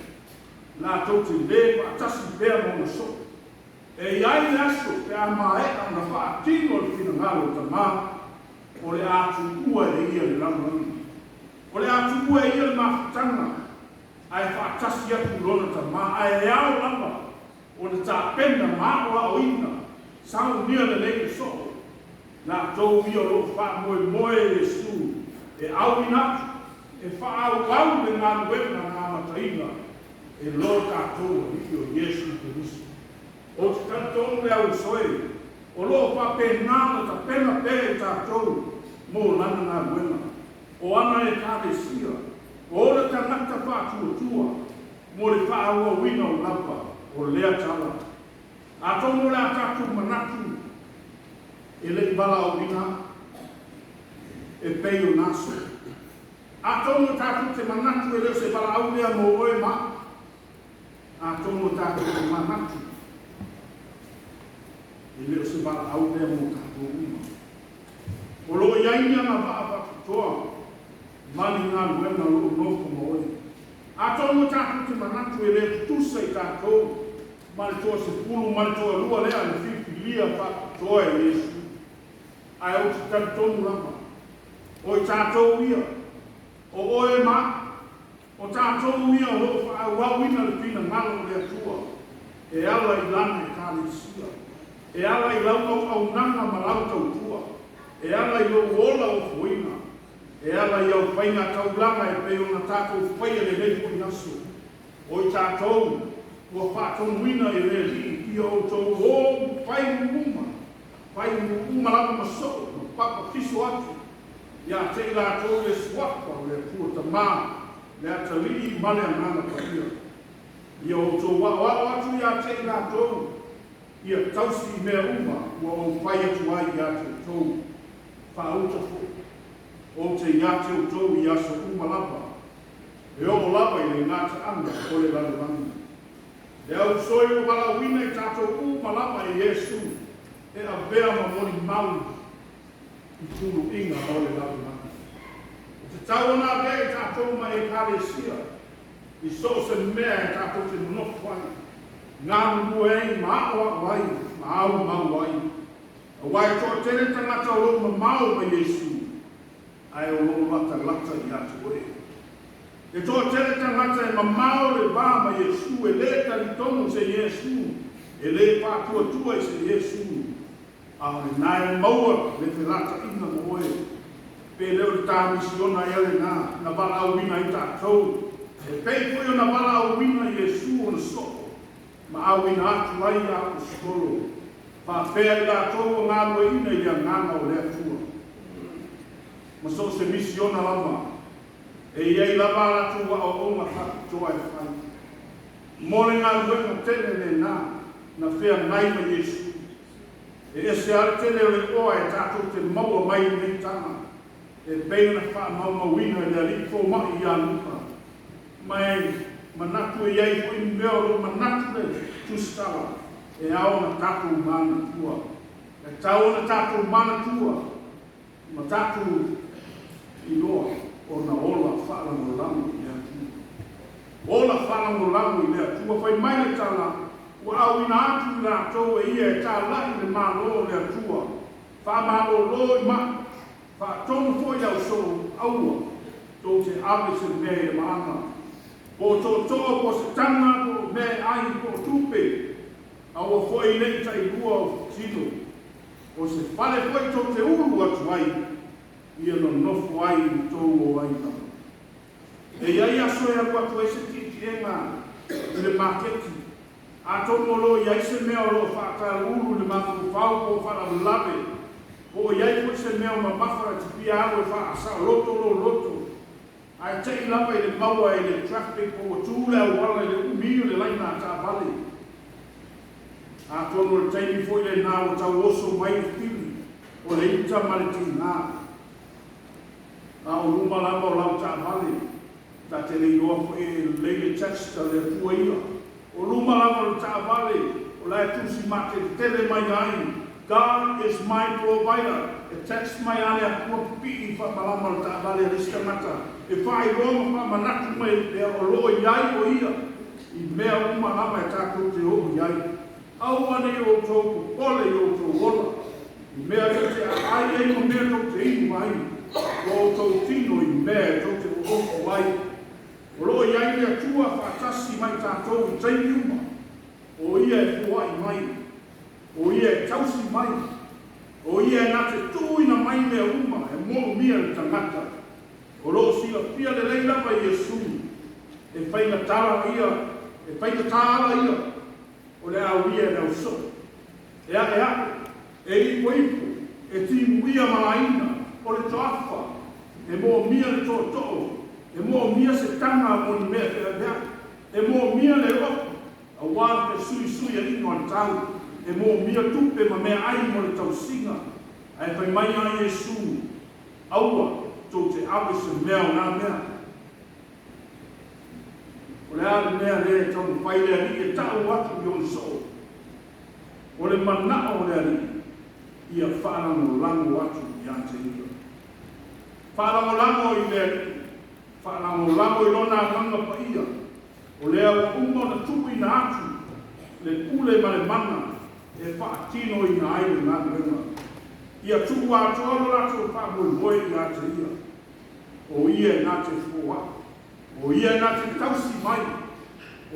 [SPEAKER 3] latou te lē faatasi pea ma ona soo. E i ai le aso pe a maea ona faatino le finagalo o Tamā, o le a tuua e ia le lalolagi. O le a tuua e ia le mafutaga, ae faatasi atu i lona Tamā, ae ao lava ona tapena ma aoaoina saunia lelei le soo, latou ia o lo o faamoemoe Iesu e auina atu, e faaauau le galuega na amataina e lo tatou Alii o Iesu Keriso. Ou te talitonu le auuso e, o lo o faapena ona tapena pea i tatou mo lana galuega, o ana Ekalesia, o ona tagata faatuatua mo le faaauauina o lava o lea tala. Atonu o le a tatou manatu e le i valaauina a'u e pei o na soo. Atonu o tatou te manatu e le o se valaau lea mo oe ma a'u. Atonu o tatou te manatu e le o se valaau lea mo tatou uma. O lo o i ai ni agavaa faapitoa ma ni galuega o lo o nofo ma oe. Atonu o tatou te manatu e le tutusa i tatou ma le toasefulu ma le toalua lea na filifilia faapitoa e Iesu. Ae ou te talitonu lava, o i tatou ia, o oe ma a'u, o tatou ia o lo o faaauauina le finagalo o le Atua e ala i Lana Ekalesia, e ala i lau auaunaga ma lau tautua, e ala i lou ola ofoina, e ala i au faiga taulaga e pei ona tatou faia i lenei foi aso. O i tatou ua faatonuina e le Alii ia outou o fai uma, fai uma lava ma soo ma papafiso atu ia te i latou le suafa o le Atua Tamā, le Atalii ma le Agaga Paia. Ia outou aoao atu ia te i latou, ia tausi i mea uma ua ou fai atu ai ia te outou. Faauta foi, ou te ia te outou i aso uma lava, e oo lava i le gataaga o le lalolagi. Le auuso e ua valaauina i tatou uma lava e Iesu e avea ma molimau i tuluiga o le lalolagi. E tatau ona avea i tatou ma Ekalesia i so o se mea e tatou te nonofo ai, galulue ai ma aoao ai ma aumau ai. Aua e toatele tagata o lo o mamao ma Iesu, ae o lo o latalata ia te oe. E toatele tagata e mamao le va ma Iesu, e lē talitonu i se Iesu, e lē faatuatua i se Iesu, a o lenā e maua le felataiga ma oe. Pe le o le ta misiona ea lenā na valaauina ai tatou, e pei foi ona valaauina Iesu ona soo ma auina atu ai ia aposetolo, faapea i latou ua galueaiina i le Agaga o le Atua. Ma so o se misiona lava, e i ai lava a latou aoaoga faapitoa e fai. Mo le galuega tele lenā na feagai ma Iesu. E ese lava le tele o le oa e tatou te maua mai i lenei tala, e pei ona faamaumauina e le alii fomai ia Luka. Ma e manatu e i ai foi ni mea o lo o manatu le tusitala. E ao ona tatou manatua. E tatau ona tatou manatua ma tatou iloa ona ola faalagolago i le Atua. Ola faalagolago i le Atua. Fai mai le tala, Ua auina atu i latou e ia e talai le Malo o le Atua, faamalōlō i maʻi, faatonu foi le ausoo, aua tou te ave se mea i le maaga, po o tootoo, po o se taga, po o mea e ai, po o tupe, aua foi ne i tailua o tino. O se fale foi tou te ulu atu ai, ia nonofo ai i tou o ai lava. E i ai aso e alu atu ai se tietiega i le maketi, atonu o lo o i ai se mea o lo o faataluulu i le mafaufau po o faalavelave, po o i ai foi se mea o mamafa e te fia alu e faasaoloto lou loto, ae te i lava i le maua e le traffic po ua tu le auala i le umi o le laina a taavale. Atonu o le taimi foi lena ua tau oso mai le fili o le ita ma le tiga. A o luma lava o lau taavale, ta te le iloa foi e lelei le text a le Atua ia. O luma lava o le taavale, o la e tusi mateletele mai ai, God is my provider. E text mai a le Atua pipii i faamalama o le taavale a le isi tagata e faailoa ma faamanatu mai pea o lo o i ai o Ia i mea uma lava e tatou te oo i ai. Aua ne i outou popole i outou ola, i mea tou te aai ai ma mea tou te inu ai, o outou tino i mea e tou te oofo ai. O lo o i ai le Atua faatasi ma i tatou i taimi uma, o Ia e foai mai, o Ia e tausi mai, o Ia e na te tuuina mai mea uma e moomia e le tagata. O lo o silafia lelei lava e Iesu, e faigatala ia, e faigatā ala ia o le a uia e le ausoo, e aʻeaʻe, e ipoipo, e timuia ma laina, o le toafa, e moomia le tootoo, e moomia se taga mo ni mea feaveai, e moomia le ofi aua le fesuisuiaiga o le tau, e moomia tupe ma meaai mo le tausiga. Ae fai mai a Iesu, Aua tou te ave se mea o na mea. O le a le mea lea e taumafai le Alii e ta'u atu i ona soo? O le mana'o o le Alii, ia faalagolago atu ia te Ia. Faalagolago i le Alii, faalagolago i Lona Agaga Paia, o lea ua uma ona tuuina atu le pule ma le mana e faatinoina ai le galuega. Ia tuu atoa lo latou faamoemoe ia te Ia. O Ia e na te foai. O Ia e na te tausi mai.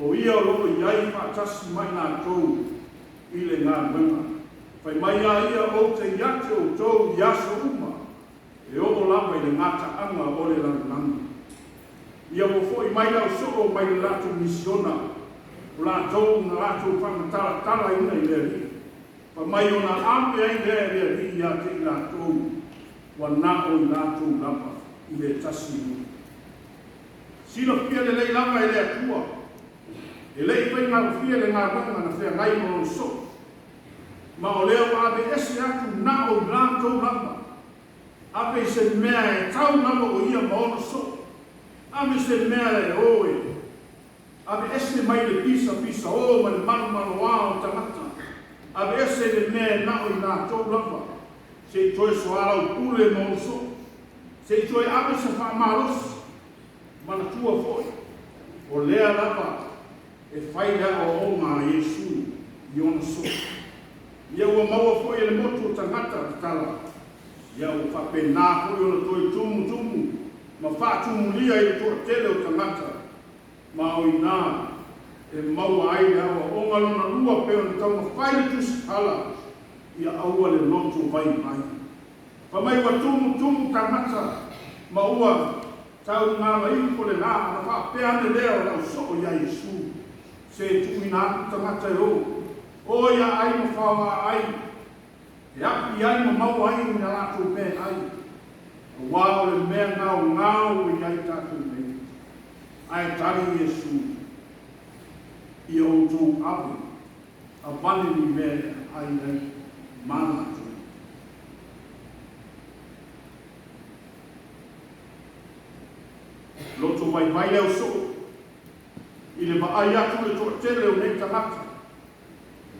[SPEAKER 3] O Ia o lo o i ai faatasi ma i latou i le galuega. Fai mai a Ia, Ou te ia te outou i aso uma, e oo lava i le gataaga o le lalolagi. Ia ua foi mai le ausoo mai le latou misiona, o latou na latou faamatalatalaina i le Alii. Fai mai ona ave ai lea e le Alii ia te i latou, ua na o i latou lava i le tasi nuu. Silafia lelei lava e le Atua, e le i faigofie le galuega na feagai ma lona soo, ma o lea ua ave ese atu na o i latou lava. Ave i se mea e tau lava o ia ma ona soo. Ave se mea e o e Ave ese mai le pisapisaō ma le malomaloā o tagata. Ave ese le mea e na o i latou lava, se i toe soalaupule ma ona soo, se i toe ave se faamalosi. Manatua foi, o lea lava e fai le aoaoga a Iesu i ona soo. Ia ua maua foi e le motu o tagata tatala, ia ua faapena foi ona toe tumutumu ma faatumulia i le toatele o tagata. Ma o inā e maua ai le aoaoga lona lua pei ona taumafai le Tusi Pala ia aua le loto vaivai. Fai mai ua tumutumu tagata ma ua taugala ifo le lā ona faapea ane lea o le ausoo iā Iesu, Se tuuina atu tagata e o, o ia ai ma faoga ai, E api ai ma maua ai i a latou mea e ai, aua o le mea gaogao ua i ai tatou nei. Ae tali Iesu, Ia outou ave, avane ni mea e ai ai ma latou. Loto vaivai le ausoo i le vaai atu i le toatele o nei tagata.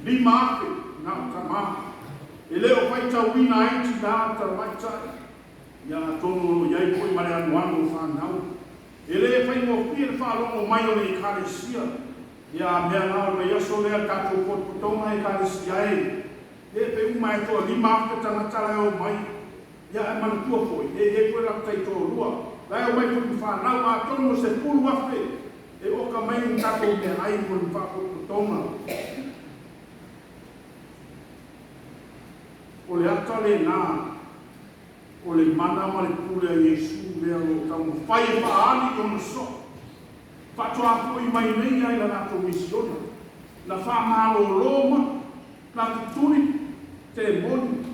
[SPEAKER 3] 5,000 na o tamā. E le o faitauina ai tinā ma tamaitai, ia atonu o lo o i ai foi ma le anoano o fanau. E le faigofie le faalogo mai o le Ekalesia, ia a mea la o le vaiaso lea le tatou potopotoga Ekalesia e, e pe uma e toa 5,000 tagata la e omai. Ia ae manatua foi, e i ai foi latou taitoalua, la e omai foi ma fanau, atonu e 10,000 e oka mai ni tatou meaai mo le faapotopotoga. O le ata lena o le mana ma le pule a Iesu lea o lo o taumafai e faaali i ona soo. Faatoa foi mai nei lava i la latou misiona, na faamalolo ma na tutuli temoni,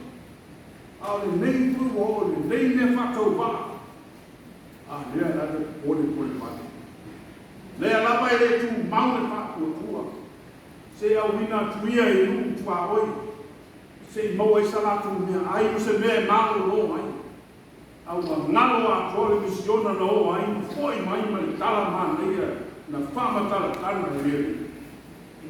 [SPEAKER 3] a o lenei foi ua oo i lenei mea faatauvaa, a lea la le polepole vale. Lea lava e le tumau le faatuatua, se i auina atu ia i nuu tuaoi, se i maua ai sa latou meaai ma se mea e malolo ai. A ua galo atoa le misiona na oo ai ma foi mai ma le tala manaia na faamatalatala e le Alii.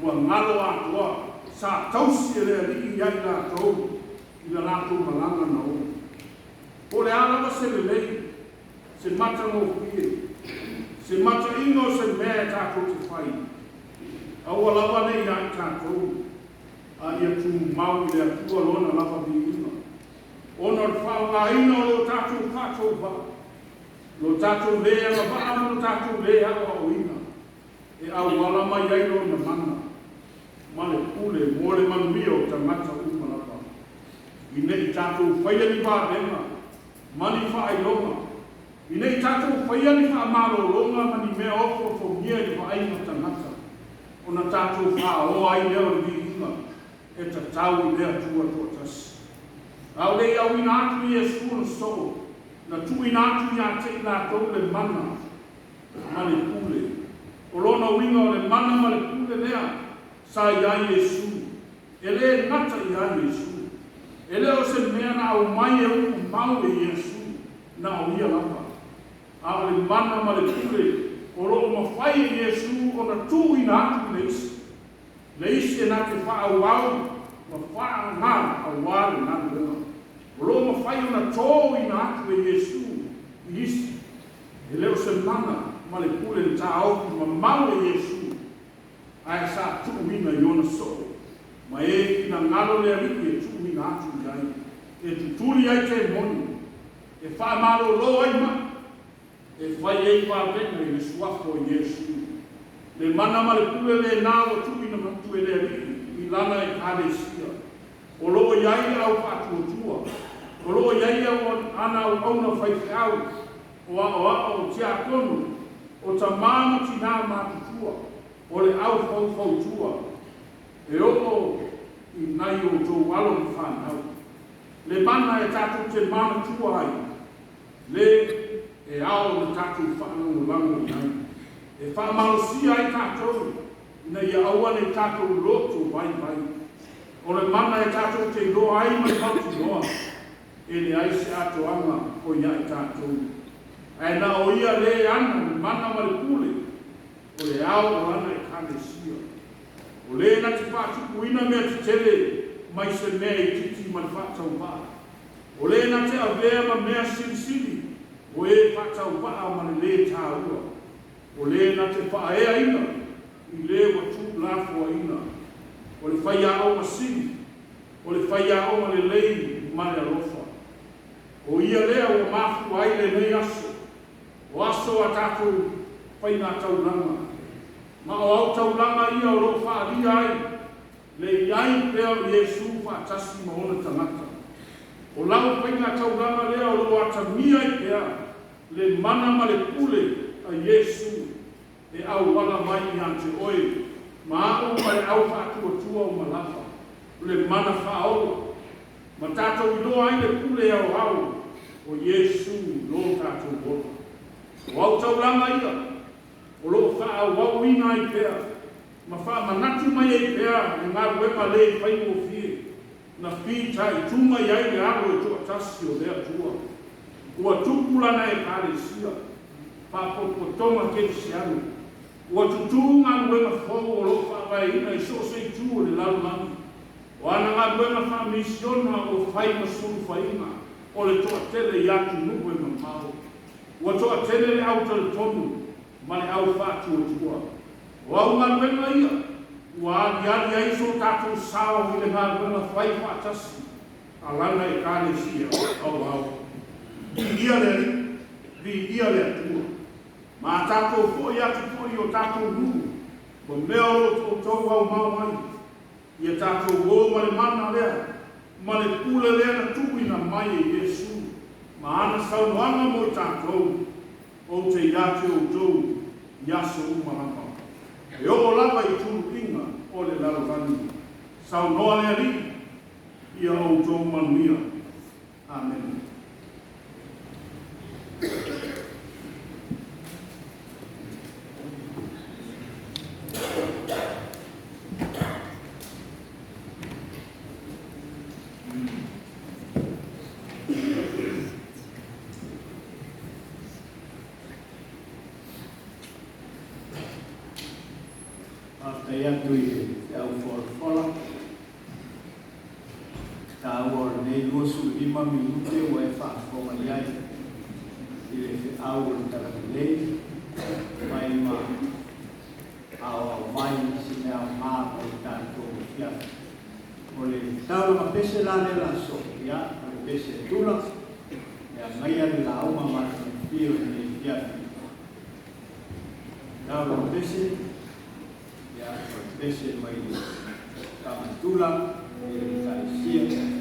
[SPEAKER 3] Ua galo atoa, sa tausi e le Alii ia i latou i la latou malaga na oo. Po o le a lava se lelei, se matagofie, se mataina o se mea e tatou te fai, aua lava ne i ia i tatou, a ia tumau i le Atua Lona lava viiga, ona o le faaaogaina o lo tatou faatauvaa, lo tatou lē agavaa ma lo tatou lē aoaoina, e auala mai ai Lona mana ma le pule mo le manuia o tagata uma lava. I ne i tatou faia ni vavega ma ni faailoga, i ne i tatou faia ni faamalologa ma ni mea ofoofogia i le vaaiga tagata, ona tatou faoa ai lea o le viiga e tatau i le Atua toatasi. A o le i auina atu i Iesu ona soo, na tuuina atu ia te i latou le mana ma le pule. O lona uiga o le mana ma le pule lea sa i ai Iesu, e le gata ia Iesu. E le o se mea na aumai e uumau e Iesu, na o ia lava. A o le mana ma le pule o lo o mafai e Iesu ona tuuina atu i le isi, le isi e na te faaauau ma faaoga aua le galuega. O lo o mafai ona tōina atu e Iesu i isi. E le o se mana ma le pule na taofi mamao e Iesu, ae sa tuuina i ona soo, ma e finagalo le Alii e tuuina atu i ai, e tutuli ai temoni, e faamalolo ai mai, e fai ai vavega i le suafa o Iesu. Le mana ma le pule lena ua tuuina atu e le Alii i Lana Ekalesia. O lo o i ai le au faatuatua, o lo o i ai ana auauna faifeau, o aoao, o tiakono, o tamā ma tinā matutua, o le au faufautua, e oo i nai outou alo ma fanau. Le mana e tatou te manatua ai, le e ao ona tatou faalagolago i ai, e faamalosia ai tatou ina ia aua ne i tatou loto vaivai. O le mana e tatou te iloa ai ma le mautinoa, e leai se atoaga o ia i tatou, ae na o ia le ana le mana ma le pule o le ao o lana Ekalesia. O le na te faatupuina mea tetele mai se mea itiiti ma le faatauvaa. O le na te avea ma mea silisili o e faatauvaa ma le lē taua. O le na te faaeaina i le ua tuulafoaiina. O le faiaoga sili, o le faiaoga lelei ma le alofa. O ia lea ua mafua ai lenei aso, o aso a tatou faigataulaga, ma o autaulaga ia o lo o faaalia ai le i ai pea o Iesu faatasi ma ona tagata. O lau faigataulaga lea o lo o atamia ai pea le mana ma le pule a Iesu e auala mai ia te oe ma a'u ma le au faatuatua uma lava, o le mana faaola, ma tatou iloa ai le pule aoao o Iesu i lo tatou ola. O autaulaga ia o lo o faaauauina ai pea ma faamanatu mai ai pea le galuega le faigofie na fitaituga i ai le Alo e toatasi o le Atua. Ua tupu lana Ekalesia, faapotopotoga kerisiano. Ua tutū galuega fou o lo o faavaeina i so o se itu o le lalolagi. O ana galuega faamisiona ua fai ma sulufaiga o le toatele i atunuu e mamao. Ua toatele le au talitonu ma le au faatuatua. O au galuega ia ua aliali ai so tatou sao i le galuega fai faatasi a Lana Ekalesia aoao. Viia le Alii, viia le Atua. Ma a tatou foi atu foi i o tatou nuu ma mea o lo o outou aumao ai, ia tatou o ma le mana lea ma le pule lea na tuuina mai e Iesu ma ana saunoaga mo i tatou, Ou te ia te outou i aso uma lava, e oo lava i tuluiga o le lalolagi. Saunoa le Alii, ia outou manuia. Amene.
[SPEAKER 1] Faafetai atu i le feau folafola taua o lenei 25 minute ua e faafofoga i ai i le feau o le Talalelei mai ma aoao mai se mea aoga mo le tatou afiafi. O le taulaga pese la lea la so, ia, o le pese tula, e agaia le lauga matagofie o lenei afiafi. Taulaga pese, ia, o le pese mai le tama tula i le Ekalesia.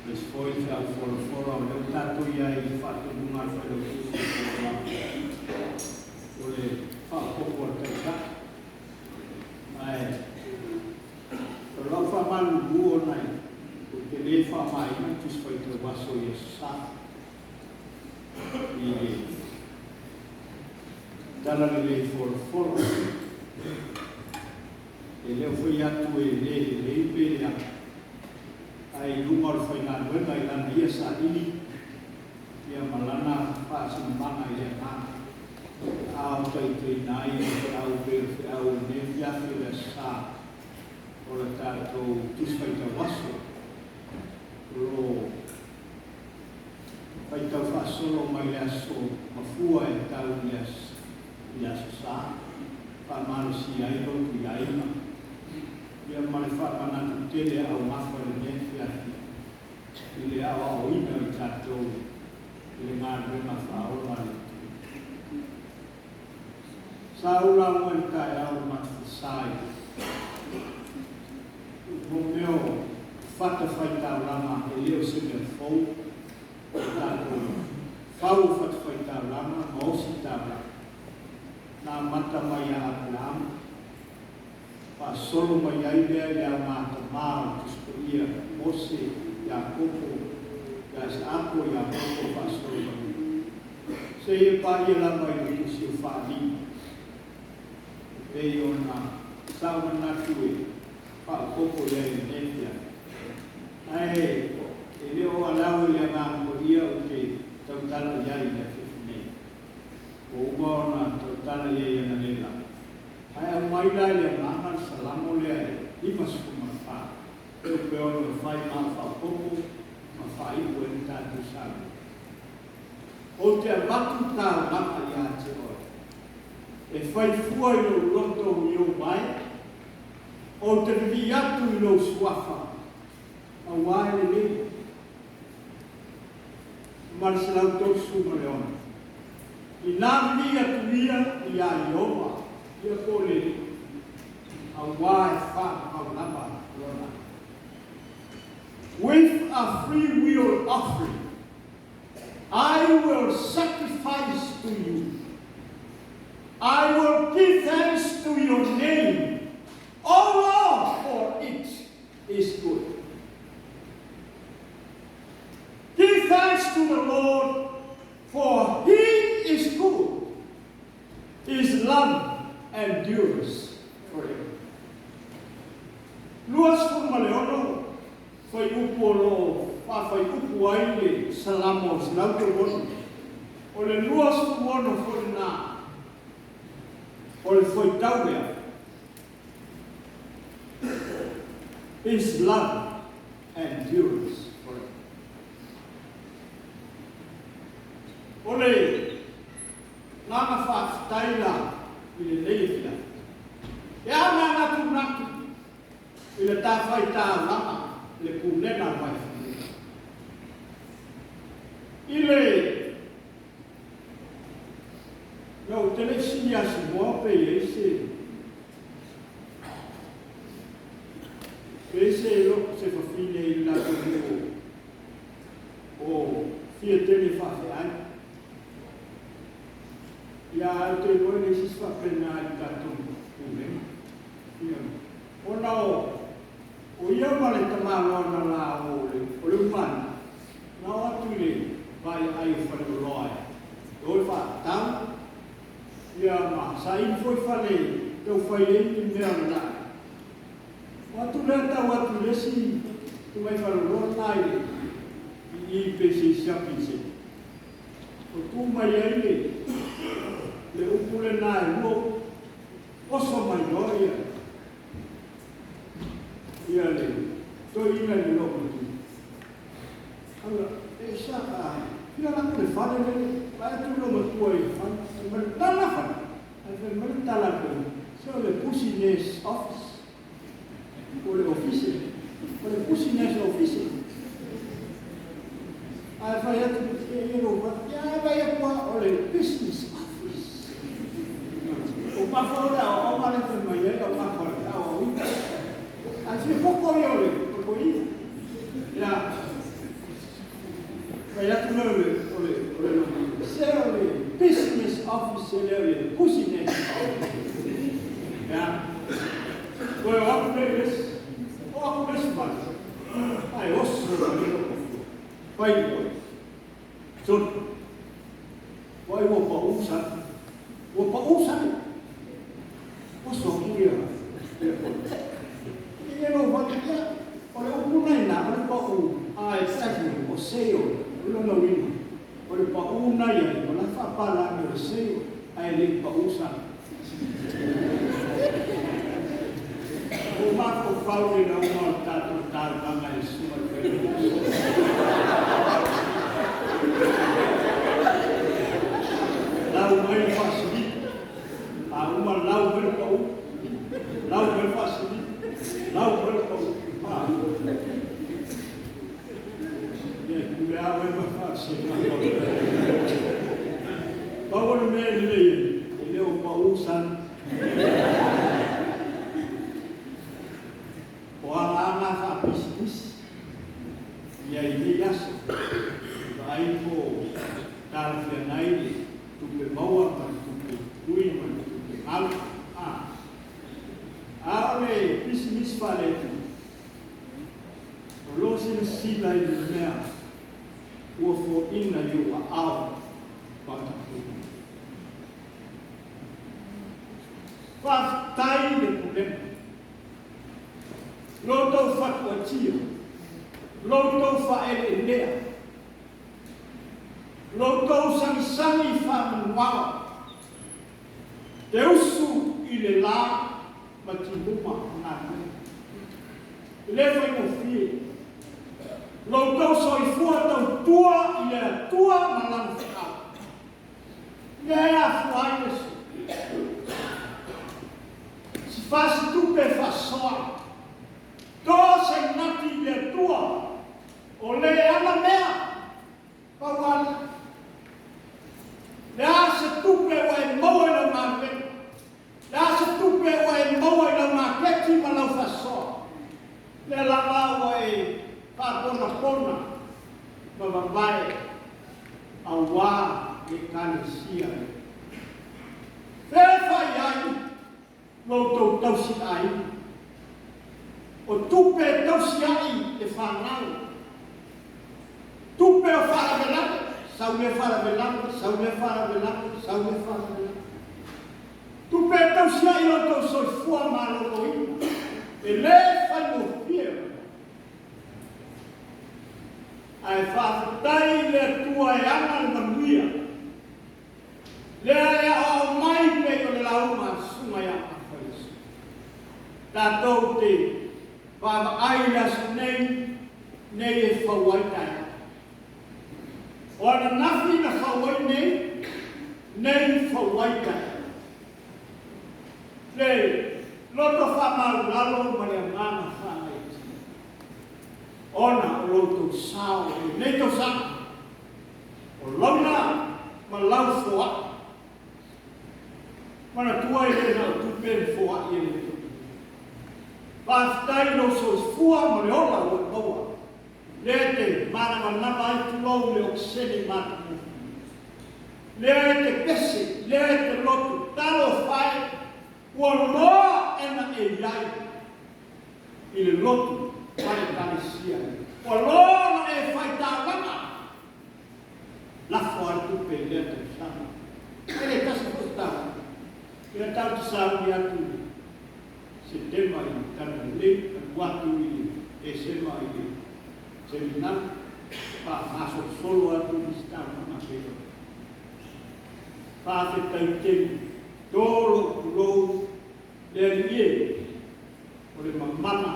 [SPEAKER 1] Aemaise foi le feau folafola o lea ua tatou i ai i le faatonuga a le Failautusi o le o le faaopoopo a le Taitai. Ae o lau faamalulu ona ou te le faaaogaina le Tusi Faitau Aso i Aso Sa i le Talalelei folafola. E le o fai atu e le lelei pe leaga, ae i luga o le faigaluega i lana ia saili ia ma lana faasinomaga i le agaga, a o taitaiina ai le feau pei o le feau o lenei afiafi o le Aso Sa o le tatou Tusi Faitau Aso o lo o faitau faasolo mai le aso mafua e tau i le Aso Sa, faamalosia ai lotu i aiga, ia ma le faamanatu tele a augafa i lenei afiafi i le aoaoina o i tatou i le galuega faaola a le Atua. Sa ou lauga i le taeao i le matafasā i mo mea o fatafaitaulaga e le o se mea fou o tatou fau o fatafaitaulaga ma ositaulaga. Na amata mai ia Aperahama, faasolo mai ai lea i le augatama o le Tusi Paia, Mose, Iakopo, ia Isaako, Iakopo, faasolo mai ai. Seia paia lava i le Tusi o Faaaliga, e pei ona sa ou manatu e faaopoopo i ai i lenei afiafi. Ae e le o alau i le Agaga Paia ou te tautala i ai i le afiafi nei. Ua uma ona tautala i ai analeila. Ae aumai la i le agaga le Salamo lea e 54, e upe ono e fai ma au faaopoopo ma faaiu ai le tatou saunoaga. Ou te avatu taulaga ia te oe, e fai fua i lou loto uiou mai, ou te vivii atu i lou suafa, auā e lelei. Ma le 136. Inā vivii atu ia iā Ieova, ia po o le Alii, auā e faamau lava lona. With a free will offering, I will sacrifice to you. I will give thanks to your name, O Lord, for it is good. Give thanks to the Lord, for he is good. His love endures forever. 26 fuaiupu o lo o faafuaiupu ai le Salamo 136. O le 26 foi lena o le fuaitau lea, His love endures forever. O le agaga faafetai la i lenei afiafi, e ao ona natunatu i le tafaitaulaga le pulega a le Vaifanua. I le mea ou te le i sili Asimoa pe i ai se pe i se se fafine i le latou nuu o fia tele faafeai. Ia ae ou te iloa e leai se isi faapena i le tatou pulega. Ia ona o o ia ma le tamaloa na la o le o le umana na o atu i le vaeaai o Faleoloa e o e faatatau ia ma saili foi fale tau fai ai ni mea o le laau. O atu lea tau atu i le isi tumai Faleoloa lena i le i i pe se isi shopping centre. O tu mai ai le le upu lena e lua upu, oso mai loa ia ia le toeaina i le loomatua. Ala, e sa a fia lako le fale lele, vaai atu le loomatua i le fale, fai mai le tala fale, ae fai mai le tala a le toeaina, se o le business office, o le office, o le business office. Ae fai atu e ia lou fale, ia ae vaai atu lava o le business office. O mafa o le aoaoga lea fai mai ai au mafa o le aoaoina. Ae fia koko ia o le toeaina. Ia. Fai atu lea o le, o le, o le loia, se o le business office e le o le business office. Ia. Toe o atu lea i le isi, o atu le isi fale, ae oso mai le loto. Fai i oe. Soli. Vaai ua pau sale. Ua pau sale. Oso atu ia. Ia lou fale ia. O le upu na ina, o le pau. A e sasi, o sale. O lona uiga, o le pau na iai, o la faapalagi o le sale, ae le i pau sale. Ua mafaufau i le lauga o le tatou taulaga e sua i Vailuluso. Lau mai le faasiliki, a uma lau mai le pau, lau mai le faasiliki, lau mai le pau. A. Ia e pule lava oe ma le faasega. Pau o le mea e lelei ai, e le o pau sana. O alaaga faapisinisi ia i nei aso, e vaai po o talafeagai le tupe maua ma le tupe tui ma le tupe galo. A, a o le pisinisi faale-Atua, o lo o silasila i le mea ua foaina i ou aao faatapuina. Faafetai i le Pulega, lo outou fatuatia, lo outou faaeleelea, lo outou sagisagi faamanuao, te usu i le la ma tiluma o galuega. E le faigofie lo outou soifua tautua i le Atua ma Lana feau. Lea e afua ai le si fasitupe faasoa. To se gati i le Atua, o le ana mea, pau lava lea. Le a se tupe ua e maua i lau galuega, le a se tupe ua e maua i lau maketi ma lau faasoa, lea lava ua e faaponapona ma vavae auā le Ekalesia lea. Fea fai ai lo outou tausiaiga? O tupe e tausiai le fanau, tupe o faalavelave, sau lea faalavelave, sau lea faalavelave, sau lea faalavelave. Tupe e tausiai lo outou soifua maloloina, e le faigofie. Ae faafetai i le Atua e ana le manuia, lea e aoao mai pei o le lauga a le Susuga ia Mafa Iesu. Tatou te vaavaai i le aso nei, nei e fau ai taeao. O ananafi na fau ai nei, nei fau ai taeao. Le loto faamaulalo ma le agaga faagaeetia. Ona o lo outou sao i lenei tausaga, o launa ma lau foai. Manatua e le na o tupe le foai e le tupe. Faafetai i lou soifua ma le ola ua e maua, lea e te manamanava ai tulou le okesene matagofie. Lea e te pese, lea e te loto, talofa e, ua loa e na e i ai. I le lotu ma le Ekalesia. Ua loa ona e fai taulaga, lafo ai tupe i lea tausaga. E le tasi foi se taulaga. Ia tau te sauni atu i le Setema i le Tala Lelei, alu atu i le Tesema i le Seminari, faagasolosolo atu nisi taulaga pei ona faafetai tele. To lou pulou le Alii e. O le mamana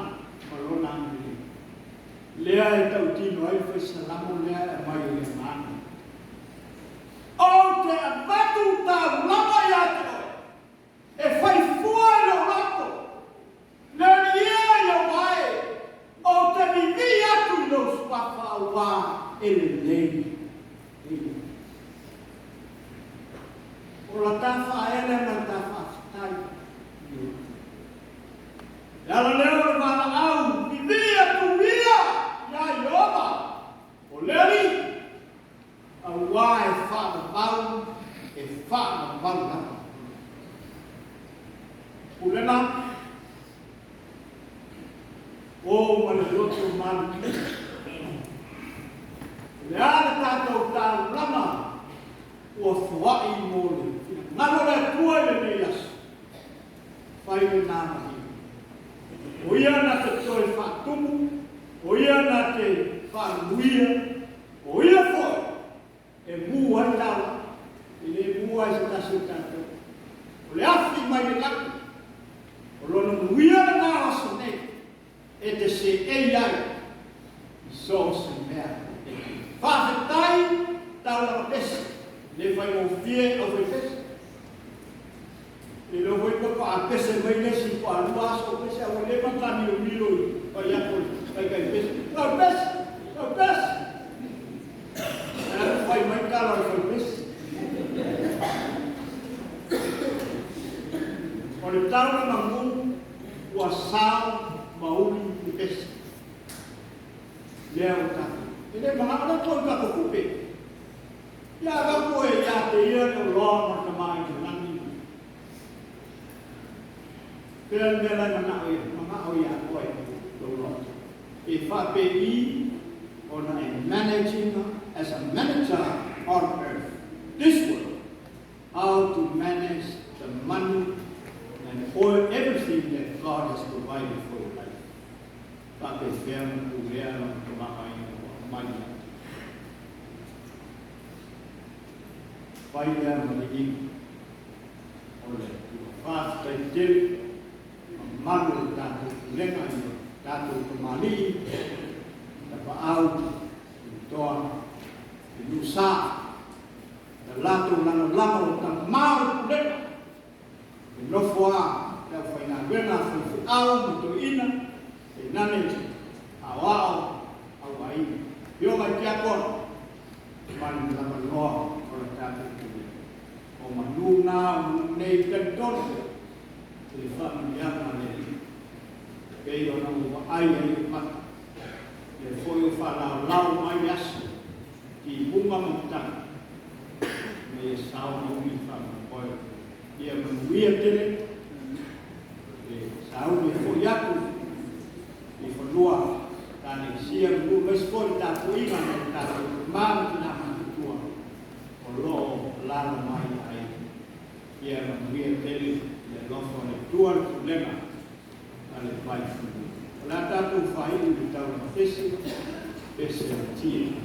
[SPEAKER 1] ma lona agalelei. Lea e tautino ai le fai salamo lea e aumai e le Agaga. Ou te avatu taulaga ia te oe, e fai fua i lou loto, le Alii e i ou ae, ou te vivii atu i lou suafa auā e lelei e ia. O la ta faaele ma le ta faafetai i le Atua. Le ala lea o le valaau, Vivii atu ia iā Ieova, o le Alii. faamamalu lava. Pulega o ma le loto malu. O le a le tatou taulaga ua foai mo le finagalo o le Atua i lenei aso, fai lena ma ia. O ia na te toe faatumu, o ia na te faamanuia, o ia foi e mu ai taulaga, e le mu ai se tasi o tatou. O le afi mai le lagi, o lona manuia lena o aso nei, e te seei ai i so o se mea e te faafetai taulaga pese, e le faigofie au fai pese. E le iloa foi pe faatoa pese mai le isi faatoa 2 aso o pese, a ua leva ona ta milomilo i le fai atu o le taitai pese, lau pese, lau pese. Ae atu fai mai tala o le fai pese. O le taulaga mu ua sao ma uli le pese. Lea ua tatou. E le manao le Atua i tatou tupe. Ia avatu oe ia te ia le oloa ma le tamaoaiga i le lagi. Pea le mea la e manao ia, manao ia oe lou loto. E faapei ona e manage ina as a manager on earth, this world, how to manage the money and all everything that God has provided for your life. Faapefea ona pulea lona tamaoaiga ua aumai ia te oe. Fai lea ma liiga o le Atua. Faafetai tele mamalu o le tatou pulega i le tatou tamalii, tapaau, toa, le nusa, le latou lagolago o tama o le pulega, le nofo a le aufaigaluega a faifeau ma toeaiina, tainane aoao auaiga. Afioga i tiakono ma le lavaloa o le tatou pulega. O manu na o manu nei talitonu i le faamanuiaga a le Alii, e pei ona ou vaai ai i ou mata, lea foi ua faalaolao mai le aso, timuga ma matagi, ina ia sao ma uli le faamoemoe. Ia manuia tele le sauni e foi atu i fanua Ekalesia ma nuu aemaise foi le tapuaiga a nai o tatou tama ma tina matutua o lo o alaala mai ai. Ia manuia tele le alofa o le Atua le pulega a le Vaifanua. O le a tatou faaiu i le taulaga pese, pese a le tia.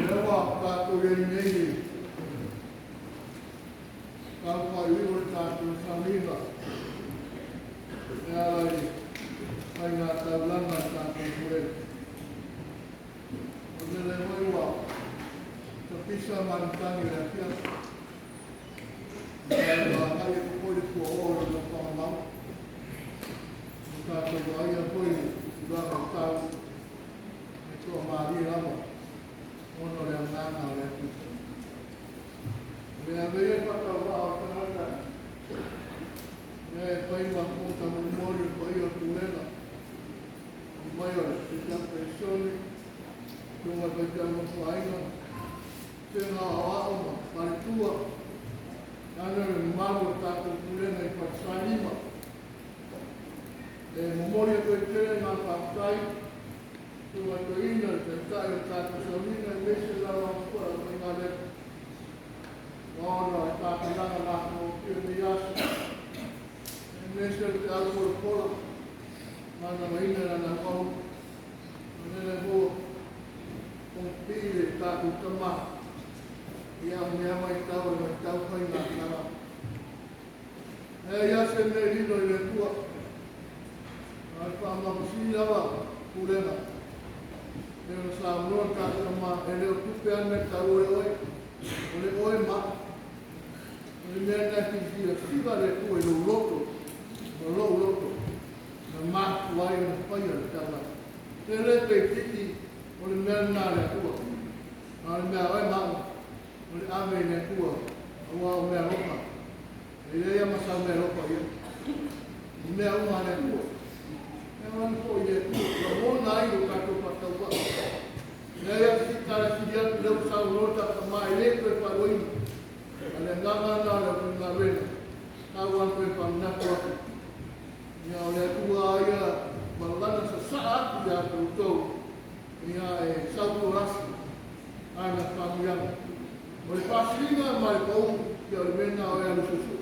[SPEAKER 2] Lea ua tatou i ai nei i le taufaaiuiu o le tatou sauniga e ala i faiga taulaga a le tatou Pulega. O le lea foi ua tapisa manutagi o le afiafi. Ua agai atu foi le puaoa o le Laufagamau. Ua tatou vaaia foi le tulaga o tau e toamalie lava ona o le agaga o le Atua. O le ave ia faatauvaa o tagata lea e fai ma fofoga le paia o Pulega mai o le Faitau Peresone, Susuga i le Faitau Nofoaiga, Sega Aoao ma Faletua, lana le mamalu o le tatou Pulega i Falesalima. E momoli atu ai tele ngā faafetai Susuga i Toeaina, le Taitai o le tatou sauniga aemaise lava o faigaluega ona o le tapenaga matagofie o lenei aso. Aemaise o le feau polapola manavaina i lana auauna. O lele foi pii le tatou tama ia o mea matau e matau faiga tala. E ia se mea lilo i le Atua. A le faamalosi lava pulega. E o saunoa le tatou tama, e le o tupe ane tau e oe. O le oe ma. O le mea na filifila siva le Atua i lou loto, ma lou loto. Na mafua ai ona faia le taulaga. E le peititi o le mea lena a le Atua. A o le mea a oe ma au, o le ave i le Atua, aua o mea alofa. E leai lava ma sau mea alofa i ai. O mea uma a le Atua. E alu foi i le Atua, lagona ai lo tatou faatauvaa. Leai lava se tala sili atu lea ua saunoa ta tama e le toe faaluaina. A le agaga lena o le aufaigaluega, tau lava toe faamanatu atu. Ia o le Atua lava ia ma lana sasaa atu ia te outou, ia e sautualasi ana faamanuiaga. O le faasiliga ma le pau, ia o le mea lena o e alu suesue.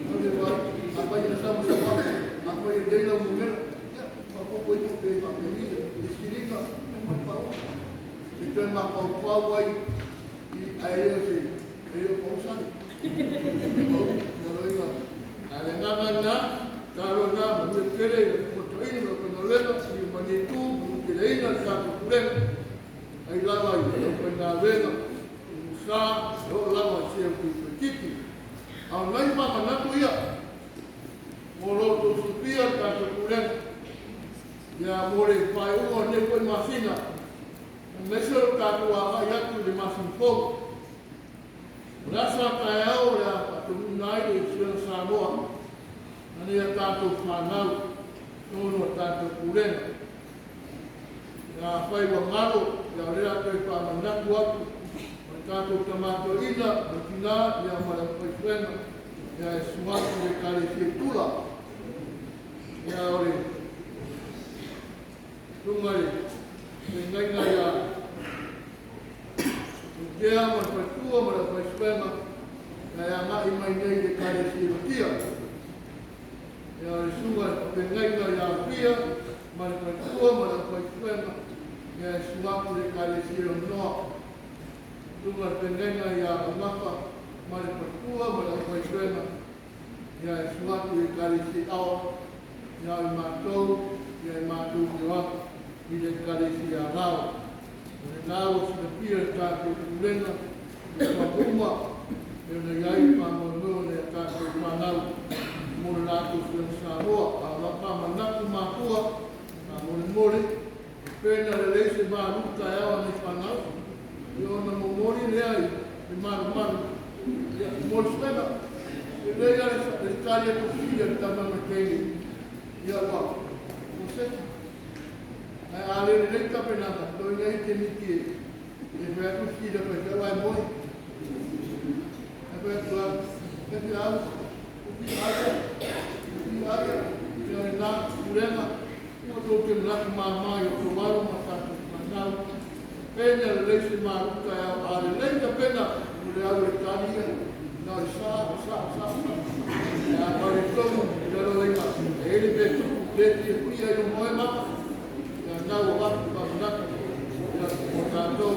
[SPEAKER 2] O le vai, afai e sau ma sau atu, afai e lelei lau numera, ia, faaopoopo ifo pe faapeni le siliga ma le pau. E toe mafaufau ai i ae le o se, e le o pau sale. Pau, na loiga. A le agaga lena, talo lena, manuia tele i le totoina o le aufaigaluega, ia manitu, manuteleina le tatou pulega. Ai lava i le aufaigaluega, i Musa, e oo lava i se au toeitiiti. A o nai faamanatu ia, mo lo outou silafia le tatou pulega, ia mo le faaiuga o lenei foi masina, Aemaise o le tatou agai atu i le masina fou. O le aso a taeao o le a faatonuina ai le Suega Samoa na nei a tatou fanau totonu o tatou pulega. Ia afai ua galo, ia o lea a toe faamanatu atu o le tatou tama toeaina, o le tina, ia ma le aufaisuega, ia e susu atu i le Ekalesia i Tula. Ia o le susuga i le feagaiga ia Lutea ma le faletua ma le aufaisuega, ia e agai mai nei i le Ekalesia i Vatia. Ia o le susuga i le feagaiga ia Alfia ma le faletua ma le aufaisuega, ia e susu atu i le Ekalesia i Onoa. Susuga i le feagaiga ia Laugafa ma le faletua ma le aufaisuega, ia e susu atu i le Ekalesia i Aoa. Ia o i matou, ia e matou te o atu i le Ekalesia i Alao. O lena ua silafia e le tatou Pulega i tulaga uma e pei ona i ai le faamoemoe o nai a tatou fanau mo le latou Suega Samoa. A o lau faamanatu matua, faamolemole, e pena lelei se malu taeao a nei fanau, ia ona momoli lea i le malumalu, ia, mo le suega. E lelei lava le tali atu o fesili a le tama ma le teine, ia ua seki. Ae a le lelei tapenaga, toe i ai te miti e fai atu fesili a faifeau ae moe. Ae fai atu lava, faifeau, ua fia ai au, ua fia ai au. Ia o lena pulega, ua tou te manatu mama i outou alo ma tatou fanau. Pena lelei se malu taeao, a lelei tapena o le au e tali ia, na o le sa, sa, sa, sa. Ae a faaletonu i lalo aiga, e i ai le mea tupu, le fiafia i le moe mama. Ia na ua avatu faamanatu, ia mo tatou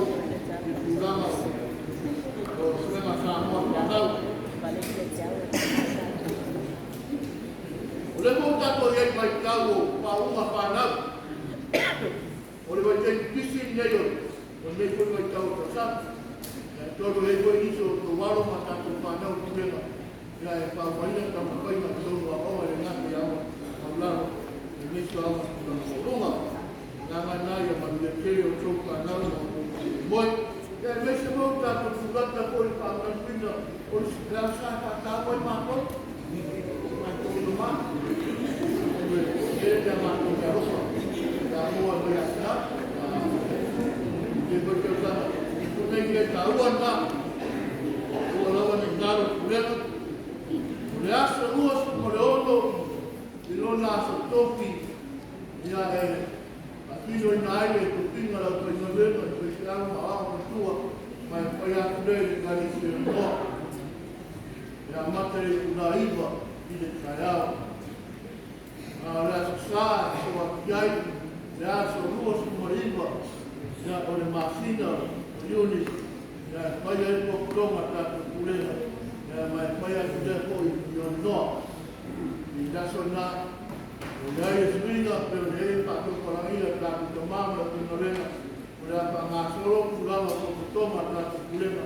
[SPEAKER 2] i tulaga o Suega Samoa fanau. O lea foi ua tatou i ai i vaitau o faauuga fanau. O le vaitaimi pisi lenei o lenei foi vaitau o tausaga. Ia e tolu ai foi nisi o outou alo ma tatou fanau i pulega, ia e faaauauina taumafaiga i totonu o aoga e le gata i aoga maualalo, aemaise o aoga tulaga maualuga. Agaga lena ia manuia tele outou fanau ma outou faamoemoe. Ia aemaise foi o tatou tulata foi i le faamanatuina o le aso sa faataua ai matou. Matou tama. E le matou te alofa. Samoa mai ia le foi tausaga. O nei mea taua lena. Ua lava nei galo i pulega. O le aso 26 i lona aso tofi, ia e faatinoina ai le tofiga o le aufaigaluega i faifeau ma aoao matua ma e fai atu lea i le Ekalesia Noa. E amata i le itula 9 i le taeao. A o le aso sa e sosoo atu ai le aso 29, ia o le masina o Iuni, ia e fai ai potopotoga a tatou pulega, ia ma e fai atu lea foi i Onoa. I le aso lena, o le ai le suiga, pe o le ai faatopalagia a tatou tama ma le aufaigaluega, o le a faagasolo tulaga o potopotoga a tatou pulega,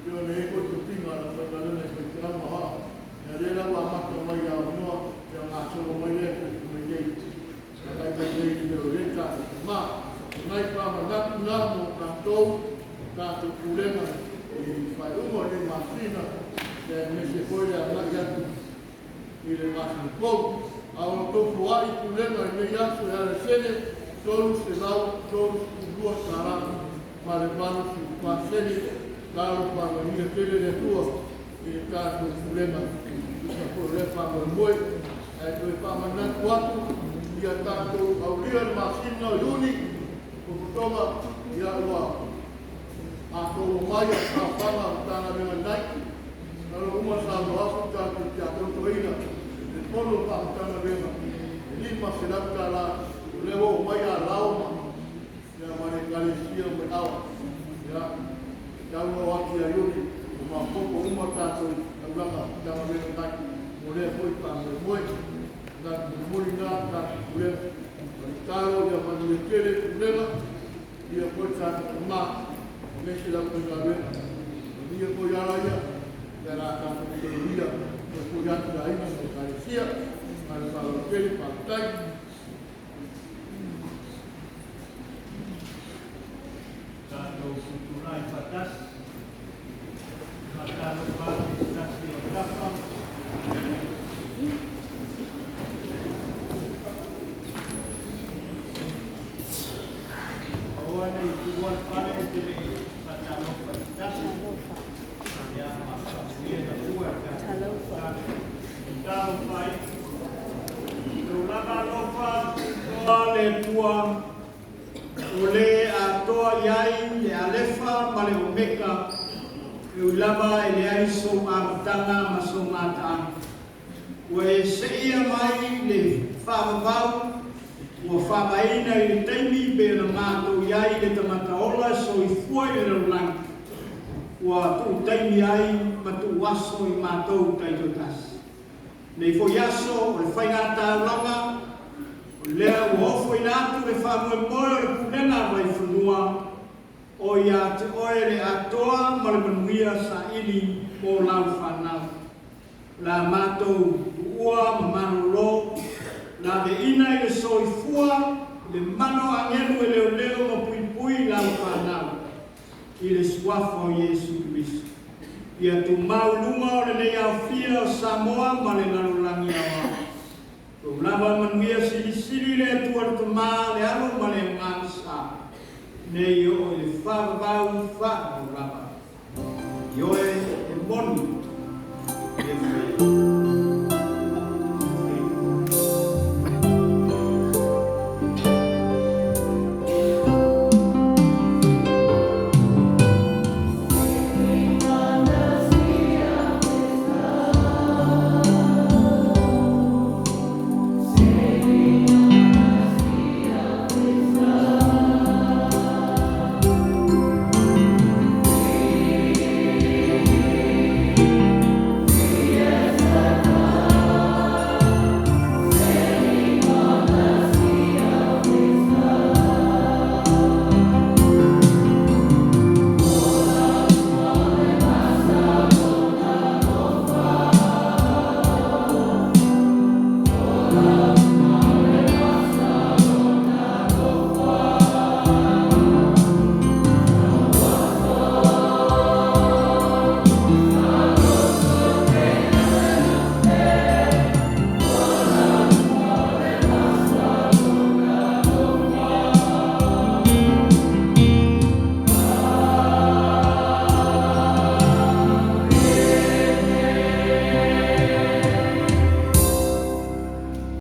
[SPEAKER 2] pe o le ai foi tofiga a le aufaigaluega i faifeau ma aoao. Ia lea la ua amata mai ia Onoa, ia gasolo mai lea mai nei. Agai mai nei i le o le tatou tama. O nai faamanatu na mo tatou, tatou pulega i faaiuga o lenei masina, ia aemaise foi le agai atu i le masina fou. A o outou foai pulega i lenei aso e ala i sene $332 ma le 84 sene. Talo faamanuia tele le Atua i le tatou pulega tusa foi o lea faamoemoe. Ae toe faamanatu atu ia tatou aulia le masina o Iuni, potopotoga, ia ua atoa mai a saofaga o Matagaluega Nike. Nalo uma saunoa atu tatou tiakono toeaina le fono faa-Matagaluega e $500, o lea ua oo mai alao ma ia ma le Ekalesia mai Aoa. Ia tau oo atu ia Iuni ua maopoopo uma tatou taulaga Matagaluega Nike mo lea foi faamoemoe. Na mulimuli na tatou pulega. O le tatalo ia manuia tele pulega, ia foi tatou tama, aemaise le aufaigaluega. Manuia foi ala ia, ia la tatou feiloia, toe foi atu i aiga ma Ekalesia. Ma le faaaloalo tele, faafetai.
[SPEAKER 1] fetuunai faatasi. Faatalofa atu i se tasi o tafa. Aua ne i tuua le fale e te le i faatalofa i se tasi. Ia ma faamanuia le Atua i le tatou fonotaga. Talofa ai. Lou lava alofa toa le Atua, o le atoa i ai le Alefa ma le Omeka, e ui lava e leai sou amataga ma sou mataaga. Ua e seia mai le faavavau ua faavaeina i le taimi pei ona matou i ai le tagata ola e soifua i le lalolagi, ua tuutaimi ai ma tuuaso i matou taitoatasi. Nei foi aso o le faigataulaga, o lea ua ofoina atu le faamoemoe o le Pulega a Vaifanua, o ia te oe le atoa ma le manuia saili mo lau fanau. O le a matou tuua ma malolo, laveina i le soifua i le mana o agelu e leoleo ma puipui lau fanau i le suafa o Iesu Keriso. Ia tumau i luga o lenei aofia o Samoa ma le lalolagi aoao. Tou lava manuia silisili le Atua le Tama, le Alo ma le Agaga Sa, nei oo i le faavavau faavavau lava. Ioe, e moni.